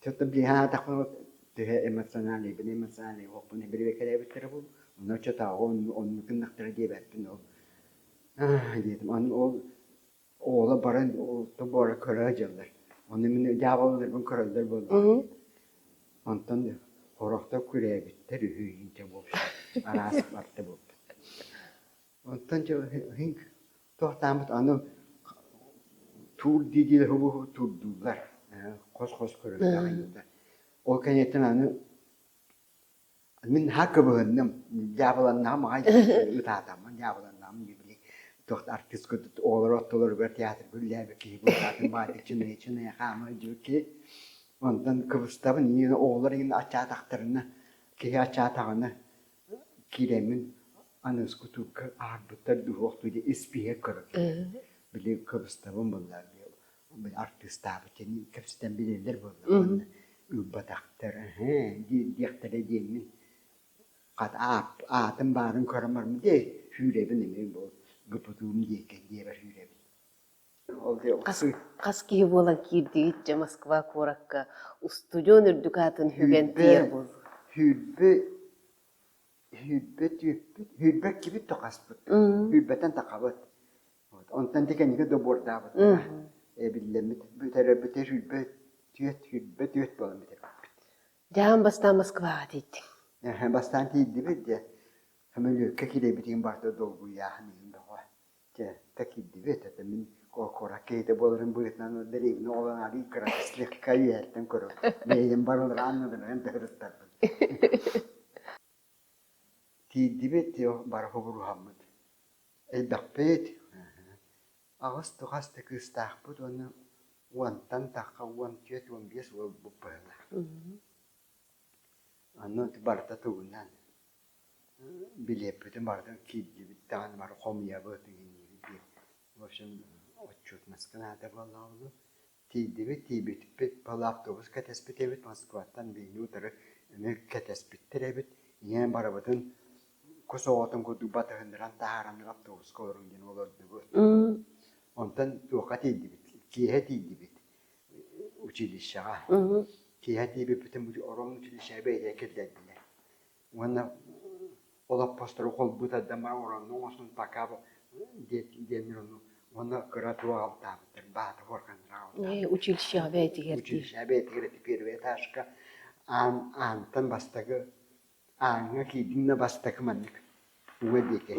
Чөттөн биһаатахпына төһө эмоциональныйбын эмоциональный уохпун бирибэкэлээбиттэрэ бул. Онно оччотооҕу оннук гыннахтара диэбэппин ол. Диэтим. Аны ол Оҕолор баран тобуора көрө сылдьаллар. Ону мин дьаабыланарбын көрөллөр буоллаҕа. Онтон сорохтор күрээбиттэр үһү инчэ буолбут. Араас барыта буолбут. Онтон туохтааммыт аны туур дии-дии туурдууллар. Хос-хос көрөллөр. Ол кэнниттэн аны Мин наһаа кыбыһынным, дьаабыланнаҕым аҕай ытаатаммын дьаабыланнаҕым били туох да артыыс курдук оҕолор ортолоругар театрга үлэлээбит киһи буолаатын баҕайытык чынайа-чынайа хаама сылдьыбыт киһи. Онтон кыбыстабын иҥин оҕолор иҥин аччаатахтарына киһи аччаатаҕына киирэммин аныгыскы туурга аарбыттар дуһуох дуу диэн испииһэк көрө киирэн били кыбыстабын буоллар артыыстаабыт диэн кэпсэтэн билэллэр буолла уонна ылбатахтар диэхтэрэ диэммин хата аатым баарын көрөн бараммын дии сүүрэбин эмиэ бу ГПТУ-м диэки диэбэр сүүрэбин Хас киһи буолан киирдигит дьэ Москва куоракка устудьуон үрдүк аатын сүгэн тиийэр буоллуҥ? Сүүрбэ сүүрбэ түөрпүт сүүрбэ иккибит тохаспыт сүүрбэттэн тахабыт Онтон ити кэнники добуордаабыттара. Эбиллэммит бүтэрэрбитэ 24, 24 буолан бүтэрбиппит. Дьаһан бастаан Москваҕа тиийдиҥ. Бастаан тиийдибит дьэ. Сөмөлүөккэ киирэбитин барыта долгуйааһын иһин бөҕө. Дьэ, та киирдибит. Это мин куорат киһитэ буоларым быһыытынан дэриэбинэ оҕолорун арыый кыра слегка үөһэттэн көрөр. Бэйэм барыларан ыдыран тыһырыттарбын. Тиийдибит, бары хобуруһаммыт. Элбэхпит, аҕыс тухас да кыыстаахпыт уонна уонтан тахха 14, 15 уолбут быһыылаах. Онно барыта тугунан билиэппитин барытын киирдибит даҕаны бары хомуйабыт иҥинниибит диэн. В общем, отчетноска наада буоллаҕына Тиийдибит, тиийбиппит бал автобус кэтэспит эбит Москваттан биһини утары эмиэ кэтэспиттэр эбит. Ийэм барыбытын кус оҕотун курдук батыһыннаран таһаараннар автобуска олоруҥ диэн олордубут. Онтон туохха тиийдибит? Киэһэ тиийдибит училищеҕа. Киэһэ тиийбиппитин орон училищеҕа бэйэлэрэ киллэрдилэр. Уонна олоппостору холбуу тардан баран оронну оҥостон пока диэннэр ону уонна кыра туох алтаабыттар баата хуорҕаннара алтаабыттар. Училищеҕа бэйэтигэр Училищеҕа бэйэтигэр ити первый этажка аан аантан бастакы ааҥҥа киирдиҥ да бастакы маннык уҥа диэки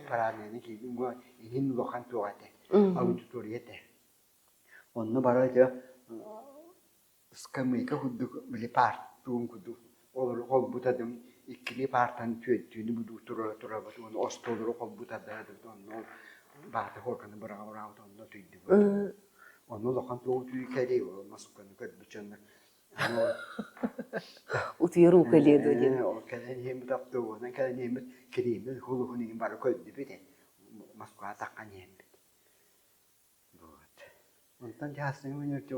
парадныйаны киирдиҥ уҥа иһин улахан туох этэ аудитория этэ. Онно бары дьэ Ыскамыайка курдук били паартуун курдук олору холбутадым иккилии паартан түөртүүнү будуу тура турабыт уонна остуоллары холбутардаабыт онно баата хуорканы быраҕа быраҕабыт онно утуйдубут онно улахан туох утуйуу кэлиэй ол Москваны көрбүт дьоннор Утуйар уу кэлиэ дуо диэн. Ол кэлэн иһэммит автобуһунан кэлэн иһэммит Кремль хулуһун иһин бары көрдүбүт Москваҕа таххан иһэммит Вот. Онтон дьаһасыҥ мүнүүтү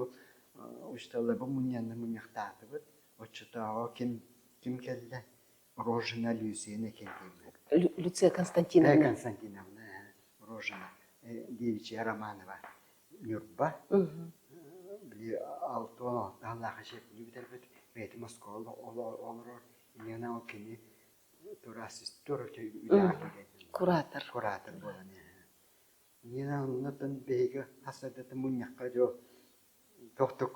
учууталларбын мунньанна мунньахтаатыбыт. Оччотооҕу ким ким кэллэ? Рожина Люция Иннокентьевна. Люция Константиновна. Константиновна, Рожина, Девичья Романова, Ньурба. Били 66 сыллаах ишепни бүтэрбит, бэйэтэ Москваҕа олорор. Инньэ ол кини тура үлэҕэ киирэн. Куратор. Куратор буолан. Нина оннуттан биһиги хас да мунньахха дьо тохтук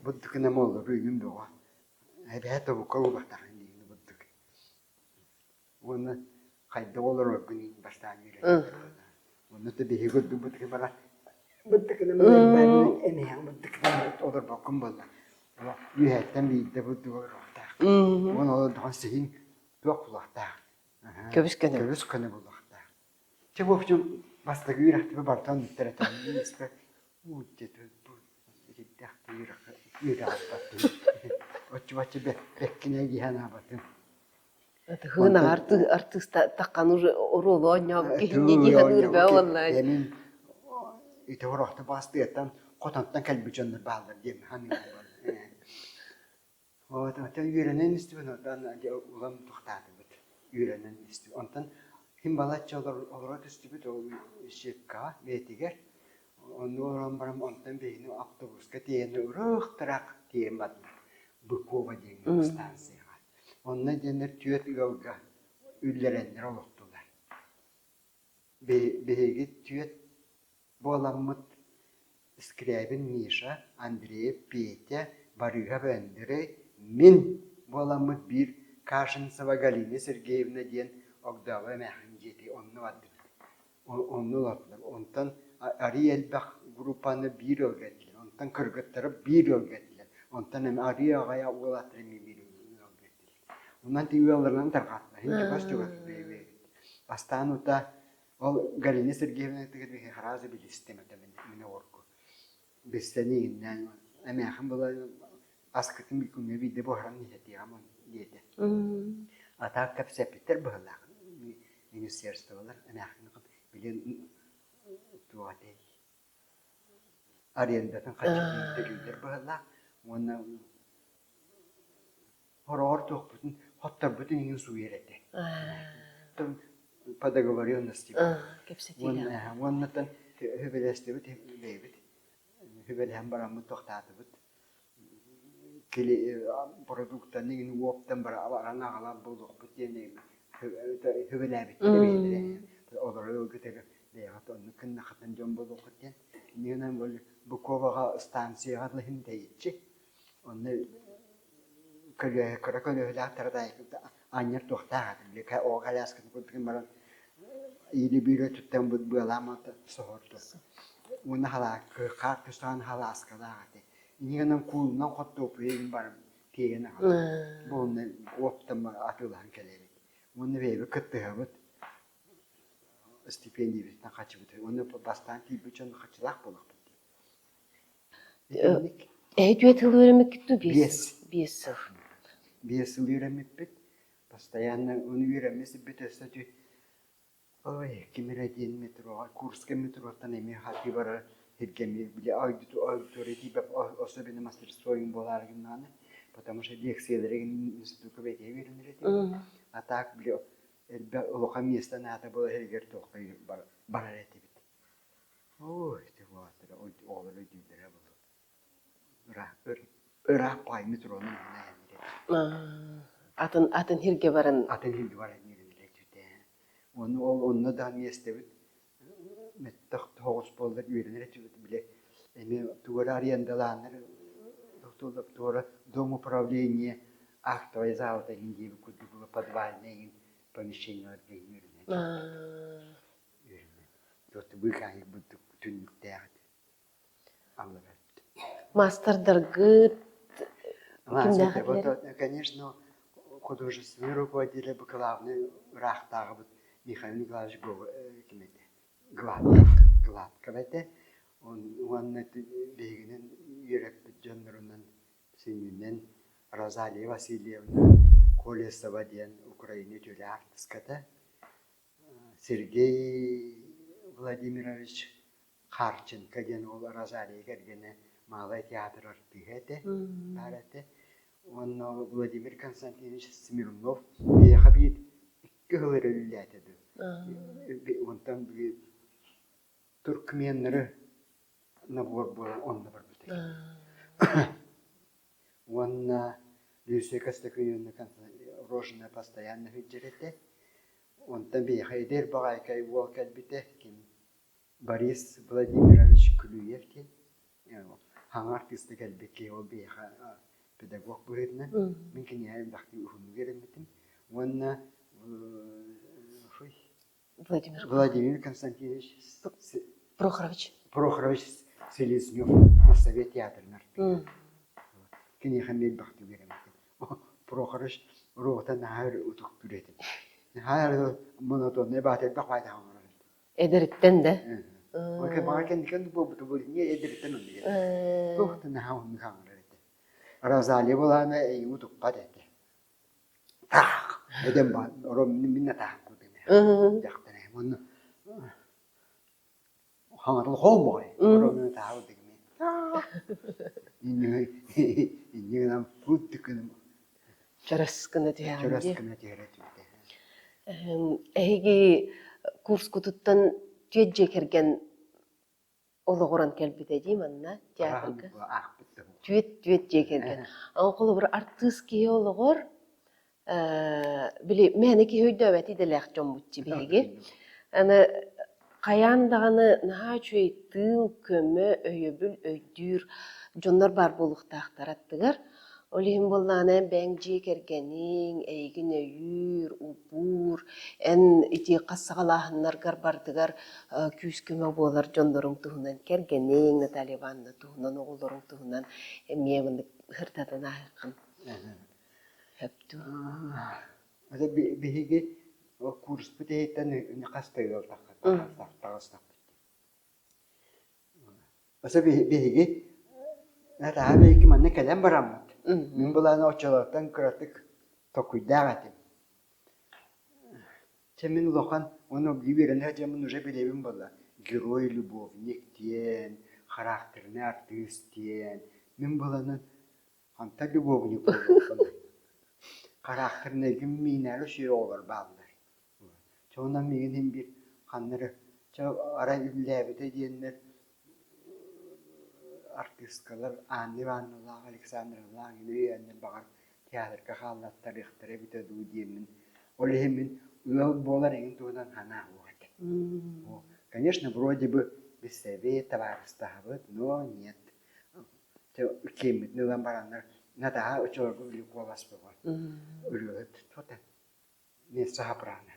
бурдукунам олору үйүм бөҕө. Эбээ тобукка угатаҕын диин бурдук. Уонна хайдах олороргун иин бастаан үөрэтэллэр. Онно да биһиги бурдукпутугар бара бурдукунам эмиһэҥ бурдукунам олорбоккун буолла. Үөһэттэн биирдэ бурдук олоруохтаах. Уонна олордохон сиһиҥ туох булуохтаах. Көбүс көнө. Көбүс көнө булуохтаах. Чэ, в общем, бастакы үөрэхтэрбэр барытын бүттэр этэ. Испэр уу диэтэ бу итирдээх да үөрэххэ үөрэҕирбэппин. Оччо-бачча бэккинэ дии санаабатым. Тыһыын артыыста таххан уже оруолу оонньообут киһини дии саныыр бөө уонна Эмин ити орохто бастыаттан хотонтон кэлбит дьоннор бааллар диэн саныыбын. Оттон үөрэнэн истибин, онтон улам тохтаатыбыт. Үөрэнэн истибит. Онтон Син балачча олоро түстүбүт ол щепкаҕа бэйэтигэр. Онно олорон баран онтон биһигини автобуска тиэйэн ыраах-ыраах тиэйэн бардылар Быкова диэҥҥэ станцияҕа. Онно диэннэр түөрт ыалга үллэрэннэр олохтулар. Биһиги түөрт буоламмыт Скрябин Миша, Андреев Петя, Барыыһап Өндөрөй, мин буоламмыт биир Кашинцева Галина Сергеевна диэн огдообо эмээхсин дьиэтигэр онно бардыбыт. Онно олордулар. Онтон арыый элбэх группаны биир ыалга этилэр. Онтон кыргыттары биир ыалга этилэр. Онтон эмэ арыый аҕыйах уолаттары эмиэ биир ыалга этилэр. Онон ти ыалларынан тарҕаттылар. Иһин чугас-чугас бэйэ-бэйэбит. Бастаан утаа Ол Галина Сергеевна кытта сразу билистим это мин оҕорку. Билсэн иҥиннээн эмээхин була аскытын күҥҥэ биирдэ буһаран иһэтиэҕим диэтэ. А так кэпсэппиттэр быһыылаах министерстволар эмээхин билин туох этэй арендатын хаччытын төлүүллэр быһыылаах уонна Хороҕор туохпутун, хотторбутун иҥин сууйар этэ. По договоренности. Кэпсэтиилээх. Уоннаттан үбэлэстибит бэйэбит үбэлэһэн бараммыт тохтаатыбыт. Продуктаны иҥин уоптан баран аҕалан буолуохпут диэн үбэлээбиттэр бэйэлэрэ. Олору ылгытыгар бэйэҕит оннук гыннаххытына дьон буолуоххут диэн. Иннинэн Буковаҕа станцияҕа иһин тэйиччи. Онно көлүөһэ кыра көлүөһэлээх анньар туохтаах этим оҕо коляскатын курдук баран или биир өттүттэн быалаан соһорду уонна хаар түстэҕинэ халааскалаах этэ инньэ гынан куулунан хортуоппуйа иһин баран тиэйэн аҕалар бу онно уоптан атыылаһан кэлэбит уонна бэйэбит кыттыһабыт стипендиябытынан хаччыбыт уонна бастаан тиийбит дьон хаччылаах буолуохпут дии Эһи түөрт сыл үөрэммиккит дуу, биэс? Биэс сыл. Биэс сыл үөрэммиппит. Постоянно ону үөрэммит сирбит өссө ой, ким эрэ диэн метроҕа, Курскай метроттан эмиэ хатыы барар сиргэ эмиэ били аудитория тиийбэт особенно мастерствойун буолаары гыннаҕына, потому что лекциялары институкка бэйэтэ үөрэнэр этим. А так били элбэх улахан миэстэ наада буолар иһигэр туохха барар этибит. Ой, ити уолаттара оҕолор өйдүүллэрэ буолуо. Ыраах ыраах баҕайы метронан онно айанныыр этим. Атын атын сиргэ баран Атын сиргэ баран үөрэнэр этибит ээ. Уонна ол онно да миэстэбит мөттөх тоҕус буоллар үөрэнэр этибит били эмиэ тугу эрэ арендалааннар туора дом управления актовай залата иһин диэбит курдук подвальнай иһин помещениеларга иһин үөрэнэр этибит. Түннүктээх этэ. Аллара Маастардаргыт кимнээх этилэр? Конечно, художественный руководитель бу главный ыраахтааҕыбыт Михаил Николаевич ким этэ? Гладков. Гладков этэ. Уонна биһигинэн үөрэппит дьоннорунан сүнньүнэн Розалия Васильевна Колесова диэн Украина үтүөлээх артыската Сергей Владимирович Харченко диэн уол Розалия кэргэнэ Малай театр артыыһа этэ, баар этэ. Уонна Владимир Константинович Смирнов биһиэхэ биир икки сыл эрэ үлэлээтэ дуу. Онтон туркменнары набор буолан онно барбыта. Уонна Люция Костакыевна Рожина постоянно сылдьар этэ. Онтон биһиэхэ эдэр баҕайкай уол кэлбитэ, ким Борис Владимирович Клюев диэн хаҥа артыыста кэлбит киһи ол биһиэхэ педагог быһыытынан мин киниэхэ элбэхтик уһуннук үөрэммитим. Уонна Владимир Владимир Константинович Прохорович Прохорович Селезнев Моссовет театрын артыыһа. Киниэхэ эмиэ элбэхтик үөрэммитим. Прохорович уруота наһаа утуктуур этим. Наһаа монотоннай баата элбэх баайдаах оҥорор этим. Эдэриттэн да? Баҕар кэнникэн буолбута буолуо эдэриттэн оннук этэ. Туох да наһаа оннук оҥорор этэ. Розалия буолаана эйигин утуппат этэ. Таах эдэн баан орон мин атаах курдук дьахтар уонна хаҥатыл хоомоҕой орон таах дигими инньэ гынан пут гынан Чөрөс гына түһэҕин чөрөс гына түһэрэ түһүтэ. Эһиги курскутуттан түөрт дьиэ кэргэн олоҕуран кэлбитэ дии манна театрга. Түөрт түөрт дьиэ кэргэн. Холобур, артыыс киһи олоҕор били мээнэ киһи өйдөөбөт идэлээх дьоммут дии биһиги. Аны хайаан даҕаны наһаа үчүгэй тыыл, көмө, өйөбүл өйдүүр дьоннор баар буолуохтаахтар аттыгар. Ол иһин буоллаҕына эн бэйэҥ дьиэ кэргэниҥ эйигин өйүүр, убуур, эн ити хас саҕалааһыннаргар барытыгар күүс-көмө буолар дьонноруҥ туһунан кэргэниҥ Наталья Ивановна туһунан, оҕолоруҥ туһунан эмиэ маннык сырдатан ааһыаххын сөп дуо? Биһиги курспут иһиттэн хас да ыал таҕыстахпыт. Аса биһиги Натааһа биһиги манна кэлэн бараммыт. Мин былааны оччолортон кыратык толкуйдаах этим. Чэ мин улахан уонна үөрэнэ сылдьаммын уже билэбин буолла. Герой-любовник диэн, характерный артыыс диэн. Мин быланын хантан любовник буолуохпунуй? Характернайгын миинээри үчүгэй оҕолор бааллар. Чэ онон миигин иһин биир ханна эрэ чэ арай үллээбитэ диэннэр артыыскалар Анна Ивановналаах, Александровналаах эҥин өйөөннөр баҕар театрга хааллаттарыахтара эбитэ дуу диэммин ол иһин мин ыал буолар эҥин туһунан санаа суох этэ. Конечно, вроде бы билсэбит, табаарыстаһабыт, но нет. Чэ киэммитин ылан бараннар Натаһа оччолорго били куолас бөҕө. Ырыаһыт тута Меццо-сопрано.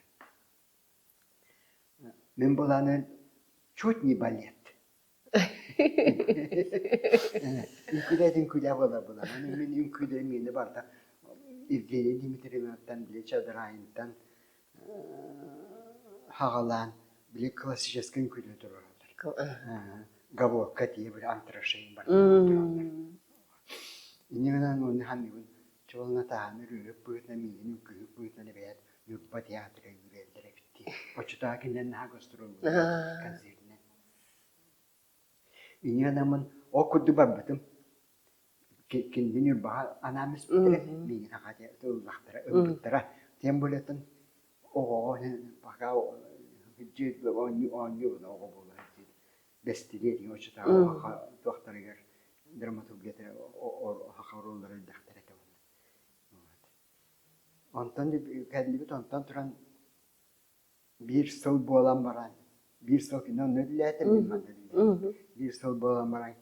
Мин былаанын чуть не балет. Үҥкүүлэт үҥкүүлээ буолар буолар. Мин үҥкүүлэрим миэнэ барыта Евгения Дмитриевнаттан, били Чадраинтан хаҕалаан били классическай үҥкүүлэри туруораллар. Гавокка тиийэ били антрашейн барыта тураллар. Инньэ гынан уонна саныыбын Чуолана таһааны ырыаһыт быһыытынан миигин үҥкүүһүт быһыытынан эбээт Ньурба театра үүрэллэр эбит дии. Оччотооҕу кинилэр наһаа гастроллууллар концертинэн. Инньэ гынаммын ол курдук барбытым. Кинини Ньурбаҕа анаан испиттэрэ, миигин аҕа ыллахтара, ылбыттара. Тем более оҕоҕо пока оонньуу оонньуу оҕо буола сылдьыбыт. Бэстилиэт оччотооҕу туохтарыгар драматургията саха оруоллара элбэхтэр этэ Онтон кэллибит онтон туран биир сыл буолан баран биир сыл кини онно үлэлээтэ мин манна үлэлээтим биир сыл буолан баран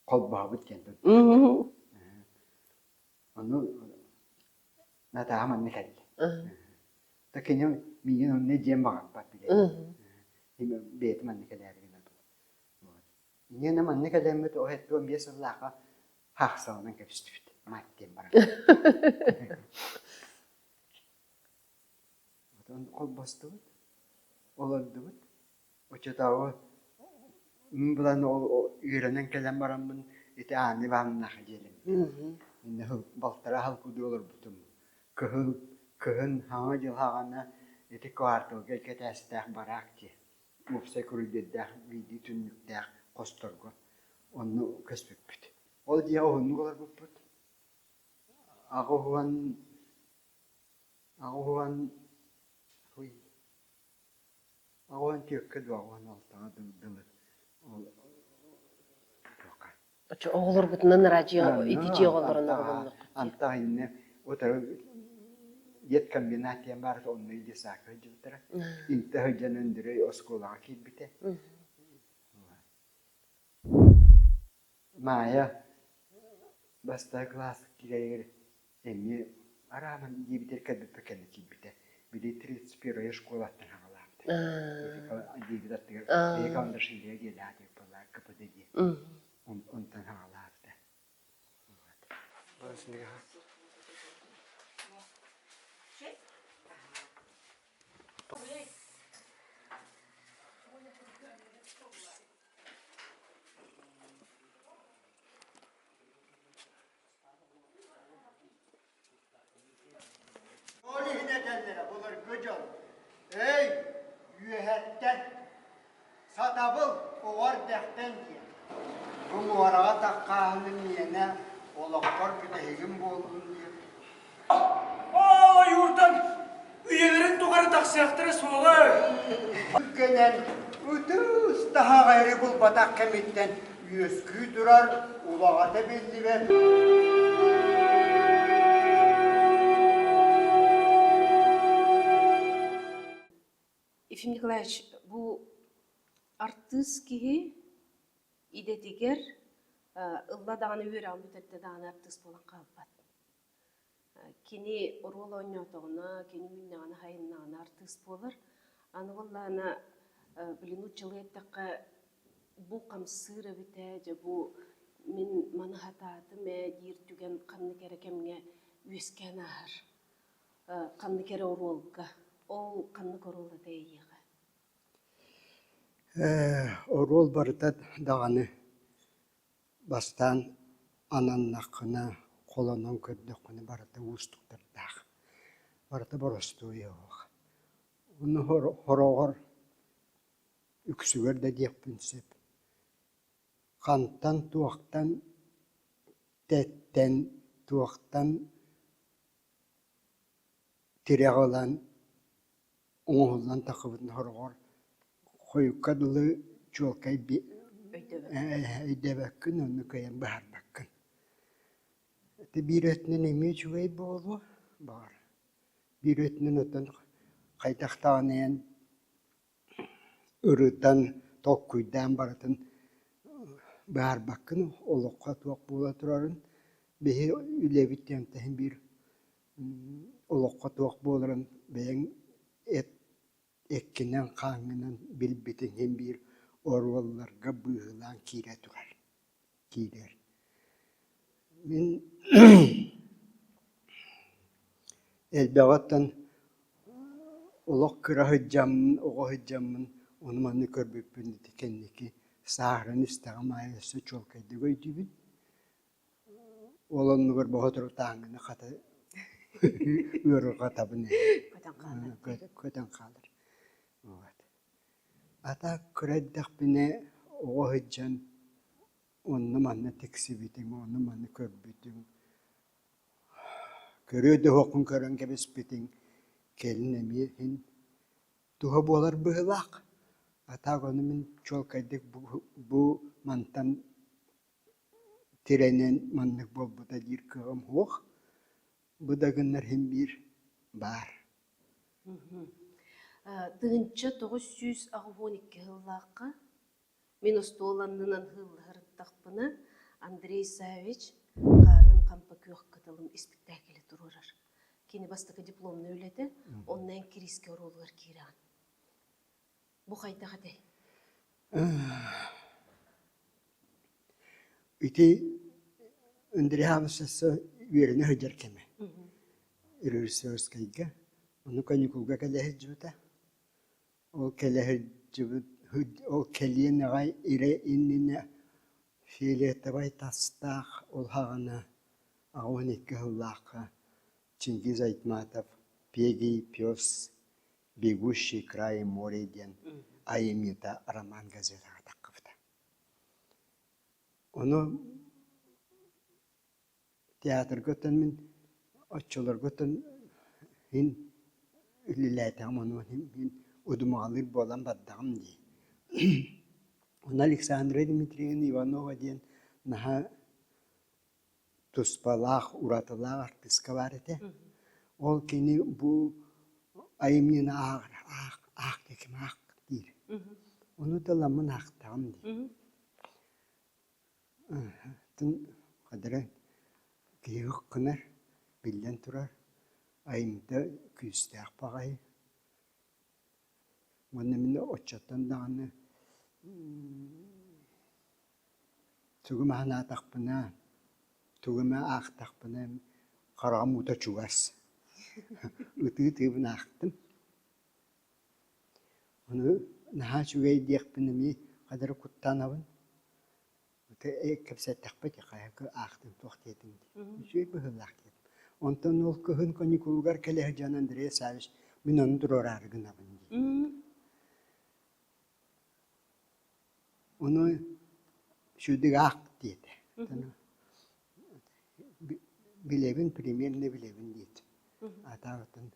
холбоһобут диэн Ону Натааһа манна кэллэ. Да кини миигин онно дьиэм баҕарбат билэр. Бэйэтэ манна кэлээри гынар. Инньэ манна кэлэммит ол 75 сыллаахха хаахсаланан кэбистибит. Мать диэн баран. Отон холбостубут, олордубут. Оччотооҕу мин булан ол үөрэнэн кэлэн бараммын ити Анна Ивановнаах дьиэлэммитим. Иннэ балтараа сыл курдук олорбутум. Кыһыл кыһын Саҥа дьыл саҕана ити кварталга икки этээстээх бараак дьиэ, уопсай куруйдуйдаах биирдии түннүктээх хосторго онно көспүппүт. Ол дьиэҕэ уһуннук олорбуппут. 80 80 84-кэ дуо, 86-ҕа дылы ол туохха Оччо оҕолоргутунан радио ити дьиэ оҕолорун оҕолонноххут дии. Антах иннэ утары деткомбинат диэн баар онно детсадка сылдьыбыттара. Интэ сылдьан Өндөрөй оскуолаҕа киирбитэ. Маайа бастакы кылаас киирэригэр эмиэ арааман диэбитигэр кэлбиппэ кэннэ киирбитэ. Били 31 школаттан хаҕалаабыта. Диэбит аттыгар бэйэ Каландашвилия диэлээх диэбит буоллаа КПД диэн. Онтон хаҕалаабыта. Ол иһин этэллэрэ былыргы дьон: «Өй, үөһэттэн, сатабыл оҕо эрдэхтэн» диэн. Бу муораҕа таххааһыным миэнэ олохпор бүтэһигим буоллун диэн. Оо, ойуурдан! Үйэлэрин тухары тахсыахтара суоҕа. Кэнэн ытыс таһаҕа эрэ булбатах кэмиттэн үөскүү турар улаҕата биллибэт. Ефим Николаевич, бу артыыс киһи идэтигэр ылла даҕаны үөрэҕин бүтэрдэ даҕаны артыыс буолан хаалбат. Кини оруол оонньоотоҕуна, кини үүннэҕинэ, хайыннаҕына артыыс буолар. Аны буоллаҕына, били нууччалыы эттэххэ, бу хамсыыр эбит ээ, дьэ бу мин маны сатаатым ээ диир түгэн ханнык эрэ кэмҥэ үөскээн ааһар. Ханнык эрэ оруолга. Ол ханнык оруол этэй эйиэхэ? Оруол барыта даҕаны Бастаан ананнаххына, холонон көрдөххүнэ барыта уустуктардаах, барыта боростуой оһох. Ону хороҕор үксүгэр да диэхпин сөп. Хантан, туохтан тэттэн, туохтан тирэх ылан оҥоһуллан таххыбытын сороҕор хойукка дылы чуолкай өйдөөбөккүн, онно кыайан быһаарбаккын. Ити биир өттүнэн эмиэ үчүгэй буолуо, баҕар. Биир өттүнэн оттон хайдах даҕаны эн ырытан, толкуйдаан барытын быһаарбаккын, олоххо туох буола турарын биһи үлэбит диэн биир олоххо туох буоларын бэйэҥ эт эккинэн-хааҥҥынан билбитиҥ иһин биир оруолларга быыһылаан киирэ турар киирэр. Мин элбэҕиттэн олох кыра сылдьаммын, оҕо сылдьаммын ону-маны көрбүппүн ити кэнники сааһыран истэҕим аайы өссө чуолкайдык өйдүүбүн. Ол оннугар боһоторутааҥҥыны хата ыарырҕатабын ээ. Көтөн хаалар. Вот. А так кыра эрдэхпинэ оҕо сылдьан онно-манна тиксибитим, ону-маны көрбүтүм. Көрүө да уһуоххун көрөн кэбиспитиҥ, кэлин эмиэ иһин туһа буолар быһыылаах. А так ону мин чуолкайдык бу, бу мантан тирэнэн маннык буолбута диир кыаҕым суох. Бу да гыннар иһин биир баар. 1982 сыллаахха мин остуол аннынан ыһыыллаһырыттахпына Андрей Саввич Хаарын хампа күөх кытылым испиктээкили туруорар. Кини бастакы дипломнай үлэтэ, онно эн Кириискэ оруолугар киирэҕин. Бу хайдах этэй? Ити Андрей Авсессо үөрэнэ сылдьар кэмэ. Режиссерскайга, ону каникулга кэлэ сылдьыбыта. Ол кэлэ сылдьыбыт, ол кэлиэн аҕай ирэ иннинэ фиолетовай тастаах ол саҕана 82 сыллаахха Чингиз Айтматов «Пегий пес, бегущий край море» диэн айымньыта роман газетаҕа таххыбыта. Ону театрга оттон мин оччолорго оттон мин үлэлээтэҕим ону мин удумаҕалыыр буолан бардаҕым дии. Онно Александра Дмитриевна Иванова диэн наһаа туспалаах, уратылаах артыыска баар этэ. Ол кини бу айымньыны ааҕар, аах, аах диэким аах диир. Ону да ыламмын аахтаҕым дии. Атын хадара киһи гынар, биллэн турар, айымньыта күүстээх баҕайы. Уонна мин оччоттон даҕаны тугу эмэ санаатахпына, тугу эмэ аахтахпына хараҕым уута чугас. Ытыы-ытыыбын аахтым. Ону наһаа үчүгэй диэхпин эмиэ хадары куттанабын. Кэпсэттэхпит хайа аахтым туох диэтиҥ дии. Үчүгэй быһыылаах диэтим. Онтон ол кыһын каникулугар кэлэ сылдьан Андрей Саввич мин ону туруораары гынабын дии. Ону үчүгэйдик аах диэтэ. Билэбин, примерно билэбин диэтим. Атаабытын.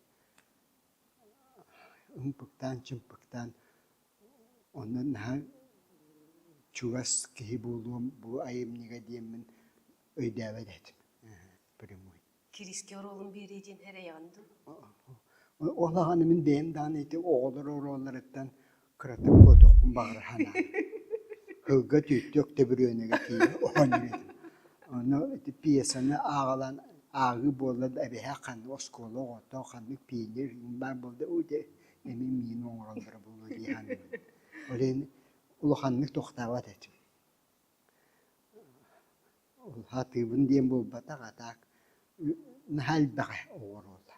Ымпыктаан-чымпыктаан онно наһаа чугас киһи буолуом бу айымньыга диэммин өйдөөбөт этим прямой. Кирискэ оруолун биэрии диэн эрэйэҕин дуу? Ол аҕаны мин бэйэм даҕаны ити оҕолор оруолларыттан кыратык куотуохпун баҕара санаатым. Кылга түүттүк төбүрүөнүгэ тиийэ оонньуур этим. Ону ити пьесаны ааҕалаан ааҕыы буолла да эбэһээ ханнык оскуола оҕото, ханнык пионер баар буолла уу дьэ эмиэ миин оҥороллоро буолуо дии саныыбын. Ол иһин улаханнык тохтообот этим. Сатыыбын диэн буолбатах, а так наһаа элбэҕи оҥоруола.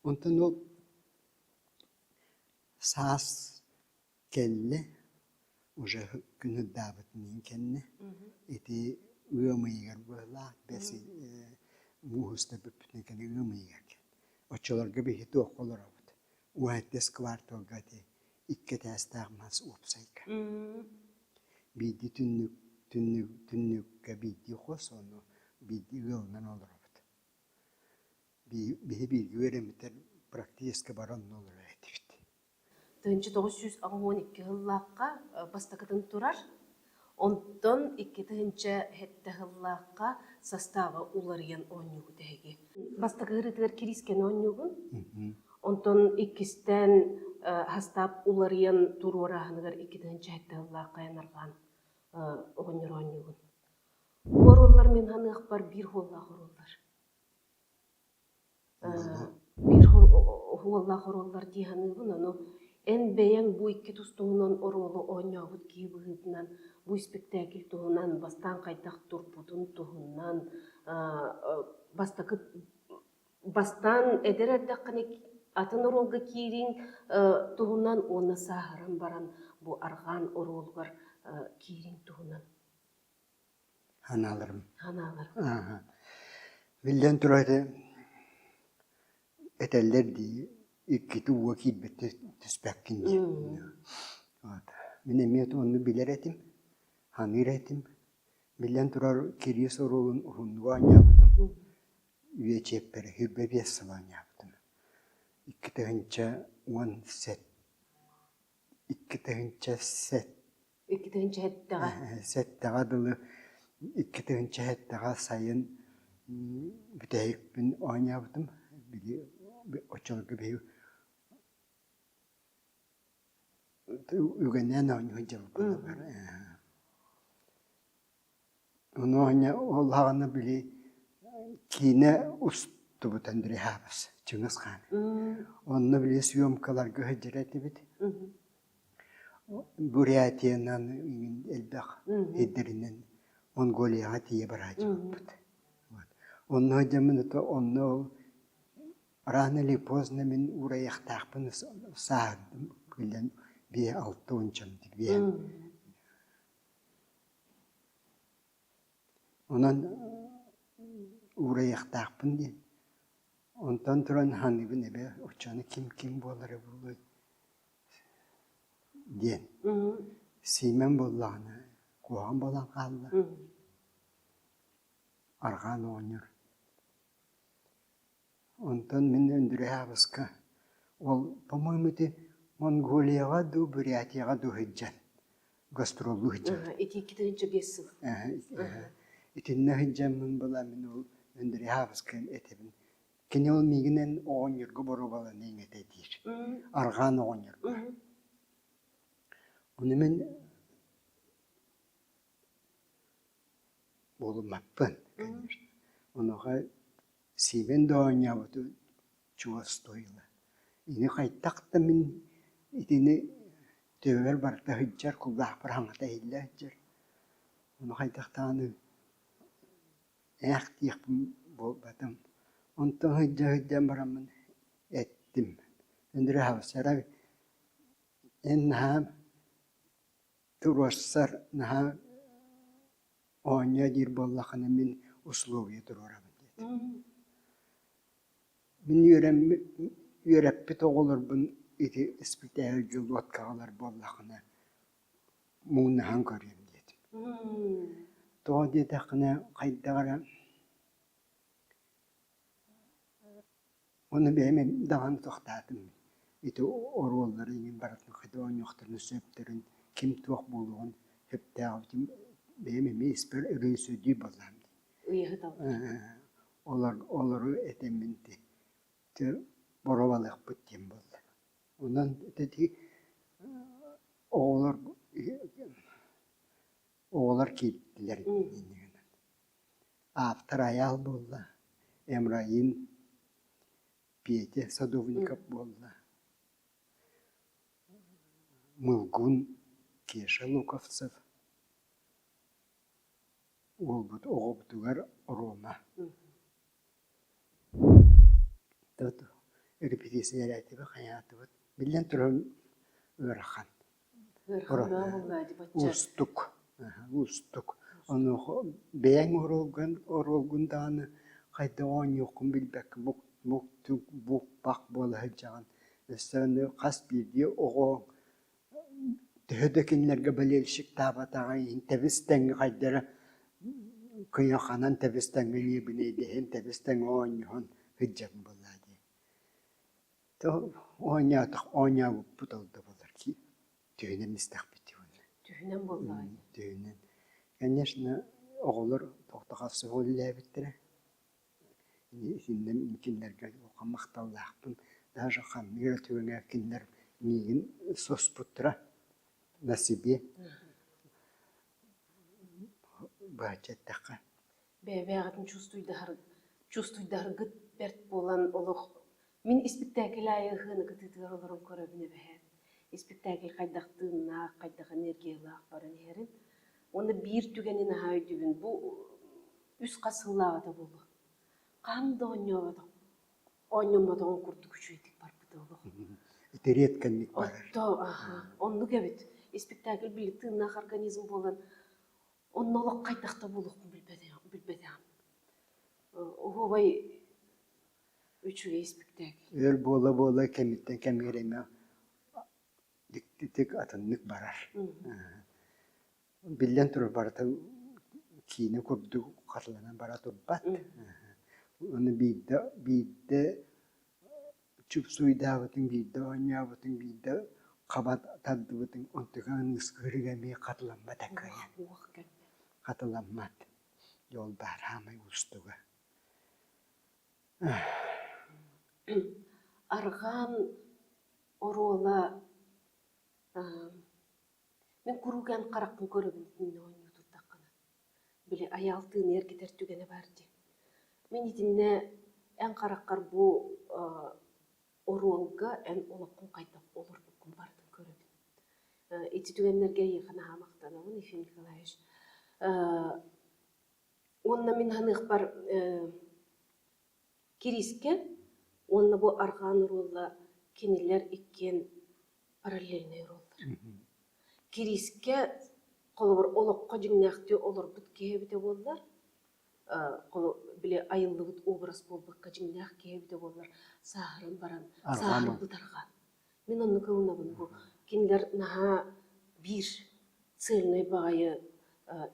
Онтон ол саас кэллэ, уже күн ырдаабытын иһин кэннэ ити ыам ыйыгар быһыылаах бэс муус устар бүппүтүн кэннэ ыам ыйыгар кэллэ. Оччолорго биһиги туохха олоробут? Уһэттис кварталга ити икки этээстээх мас уопсайга. Биирдии түннүк түннүк түннүккэ биирдии хос ону биирдии ыалынан олоробут. Биһи бииргэ үөрэммиттэр практически бары онно олорор этибит. 1982 сыллаахха бастакытын турар, онтон 2007 сыллаахха састааба уларыйан оонньуубут эһиги. Бастакы ырытыгар кириискэни оонньуубун. Онтон иккистээн састаап уларыйан туруорааһыныгар 2007 сыллаахха янарҕаан оҕонньор оонньуубун. Бу оруоллар мин саныахпар биир уоллаах оруоллар. Биир уоллаах оруоллар дии саныыбын, ону эн бэйэҥ бу икки тус-туһунан оруолу оонньообут киһи быһыытынан бу испиктээкил туһунан бастаан хайдах турбутун туһунан бастакы бастаан эдэр эрдэххинэ атын оруолга киирииҥ туһунан уонна сааһыран баран бу арҕаан оруолугар киирииҥ туһунан Санааларым. Санааларым. Биллэн турар ити этэллэр дии иккити ууга киирбэт түспэккин диэн. Мин эмиэ онну билэр этим, саныыр этим. Биллэн турар Кириэс оруолун уһуннук оонньообутум. Үйэ чиэппэрэ 25 сыл оонньообутум. 2017 2007 2007-ҕэ. Сэттэҕэ дылы 2007-ҕэ сайын бүтэһикпин оонньообутум. Били оччолорго биһиги үгэннээн оонньуу сылдьыбыппыт. Ону ол аҕана били киинэ устубут Андрей Хабас, Чыҥыс Хаан. Онно били съемкаларга сылдьар этибит. Бурятиянан элбэх сирдэринэн Монголияҕа тиийэ барааччыбыппыт. Онно сылдьаммын онно ол рано или поздно мин уурайыахтаахпын сааһырдым билэн биэ алта уончам биэ Онон уурайыахтаахпын диэн. Онтон туран саныыбын эбээ оччону ким-ким буолара буолуой диэн. Сиимэн буоллаҕына куһаҕан буолан хаалла. Арҕаан оҕонньор Онтон мин Өндүрэй Аабыска ол, по-моему, ити Монголияҕа дуу, Бурятияҕа дуу сылдьан гастроллуу сылдьабыт. Ити 2005 сыл. Итиннэ сылдьаммын була мин ол Өндүрэй Аабыска этэбин. Кини ол миигинэн оҕонньорго боруобаланыаҥ этэ диир. Арҕаан оҕонньорго. Ону мин буолуммаппын, конечно. Онуоха Сиибэн да оонньообуту чугас стоило. Ини хайдах да мин итини төбөбөр барыта сылдьар, кулгаахпар хаҥата иһиллэ сылдьар. Ону хайдах даҕаны ээх диэхпин буолбатым. Онтон сылдьа сылдьан бараммын эттим. Андрей Хавсаров эн наһаа туруорсар наһаа оонньоо диир буоллаххына мин условия туруорабын диэтим. Мин үөрэммит үөрэппит оҕолорбун ити испитээһи лодкаҕалар буоллаххына муҥнаһан көрүөм диэтим. Тоҕо диэтэххинэ хайдах эрэ Ону бэйэм даҕаны тохтоотум. Ити оруоллары иҥин барытын хайдах оонньуохтарын сөптөрүн, ким туох буолуоҕун сөптөөҕүбүтүн бэйэм эмиэ испэр өрөөсөдүү буоллаҕым дии. Олор олору этэммин ити боруобалыахпыт диэн буолла. Онон ити оҕолор оҕолор киирдилэр иннигинэн. Автор Айаал буолла, Эмраин Петя Садовников буолла, Мылгун Кеша Луковцев, уолбут оҕобутугар Рома. Репетициялээтибит, хайаатыбыт. Биллэн туран ыарахан. Уустук, уустук. Онуоха бэйэҥ оруолгун, оруолгун даҕаны хайдах оонньуоххун билбэккин бук-бах буола сылдьаҕын. Өссө аны хас биирдии оҕо төһө да кинилэргэ болельщиктаабатаҕа иһин тэбис-тэҥҥэ хайдах эрэ кыйаханан тэбис-тэҥҥэ ньиэбинэйдэһэн, тэбис-тэҥҥэ оонньоһон сылдьабын буоллаа дии. Оонньоотох оонньообуппут ол да буоллар түһүнэн истэхпит дии уонна. Түһүнэн буоллаҕа Түһүнэн. Конечно, оҕолор тохтохосуга үлэлээбиттэрэ. Итиннэ кинилэргэ улахан махталлаахпын. Даже ханнык эрэ түгэҥҥэ кинилэр миигин соспуттара на себе. Быһаччы эттэххэ. Бэйэ-бэйэҕитин чувствуйдаһар чувствуйдаһаргыт бэрт буолан олох мин испиктээкил аайы ыһыаны кытыытыгар олорон көрөбүн эбэһээт. Испиктээкил хайдах тыыннаах, хайдах энергиялаах баран иһэрин. Уонна биир түгэни наһаа өйдүүбүн. Бу үс хас сыллааҕыта буолуо. Хаһан да оонньооботох оонньоммотоҕун курдук үчүгэйдик барбыта олох. Ити редкэнник барар. Отто, аха, оннук эбит. Испиктээкил били тыыннаах организм буолан Онно олох хайдах да буолуохпун билбэтэҕим. Оһуобай үчүгэй испиктээкил. Өр буола-буола кэмиттэн кэмигэр эмэ дьиктитик атыннык барар. Биллэн турар барыта киинэ курдук хатыланан бара турбат. Ону биирдэ биирдэ чупсуйдаабытыҥ, биирдэ оонньообутуҥ, биирдэ хаба тардыбытыҥ, онтукаҥ ыскыырыга эмиэ хатыламмат кыайан. Хатыламмат. Дьэ ол баар хаамай уустуга. Арҕаан оруола мин куруук эн харахпын көрөбүн итиннэ оонньуу турдаххына. Били айаал тыыны эргитэр түгэнэ баар дии. Мин итиннэ эн хараххар бу оруолга эн олоххун хайдах олорбуккун барытын көрөбүн. Ити түгэннэргэ эйиэхэ наһаа махтанабын, Ефим Николаевич. Уонна мин саныахпар Кириискэ уонна бу арҕаан оруолла кинилэр иккиэн параллельнай оруоллар. Кириискэ холобур олоххо дьиҥнээхтии олорбут киһи эбитэ буоллар, били айыллыбыт образ буолбакка дьиҥнээх киһи эбитэ буоллар сааһыран баран сааһырбыт арҕаан. Мин оннук ылынабын бу кинилэр наһаа биир цельнай баҕайы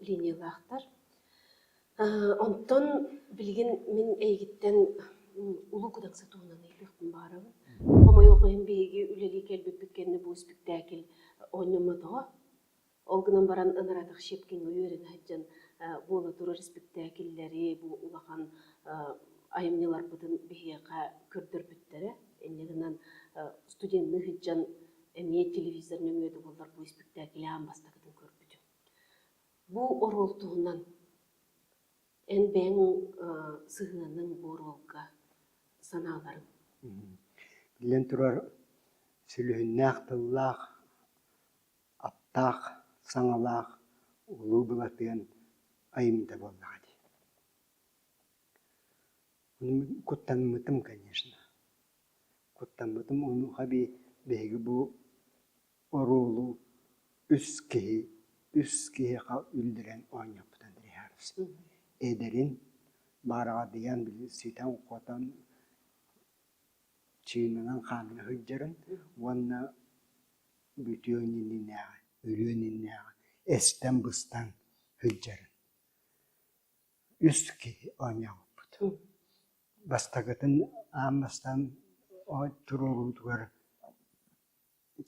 линиялаахтар. Онтон билигин мин эйигиттэн Улуу Кудаҥса туһунан ыйытыахпын баҕарабын. Хомойуох иһин биһиги үлэлии кэлбиппит кэннэ бу испиктээкил оонньоммотоҕо. Ол гынан баран ынаратах Щепкиҥҥэ үөрэнэ сылдьан буола турар испиктээкиллэри, бу улахан айымньыларбытын биһиэхэ көрдөрбүттэрэ. Инньэ гынан студенныы сылдьан эмиэ телевизор нөҥүө да буоллар бу испиктээкили аан бастакытын көрбүтүм. Бу оруол туһунан эн бэйэҥ сыһыаныҥ бу оруолга санааларыҥ? Биллэн турар, сүлүһүннээх тыллаах, аптаах саҥалаах Улуу Былатыан айымньыта буоллаҕа дии. Куттаммытым, конечно. Куттаммытым онуоха биһиги бу оруолу үс киһи үс киһиэхэ үллэрэн оонньоппут Андрей Харович. Эдэрин баараҕадыйан били ситэн-хотон чыынынан хаанына сылдьарын уонна бүтүөн иннинээҕи, өлүөн иннинээҕи эстэн-быстан сылдьарын. Үс киһи оонньообуппут. Бастакытын аан бастаан туруоруутугар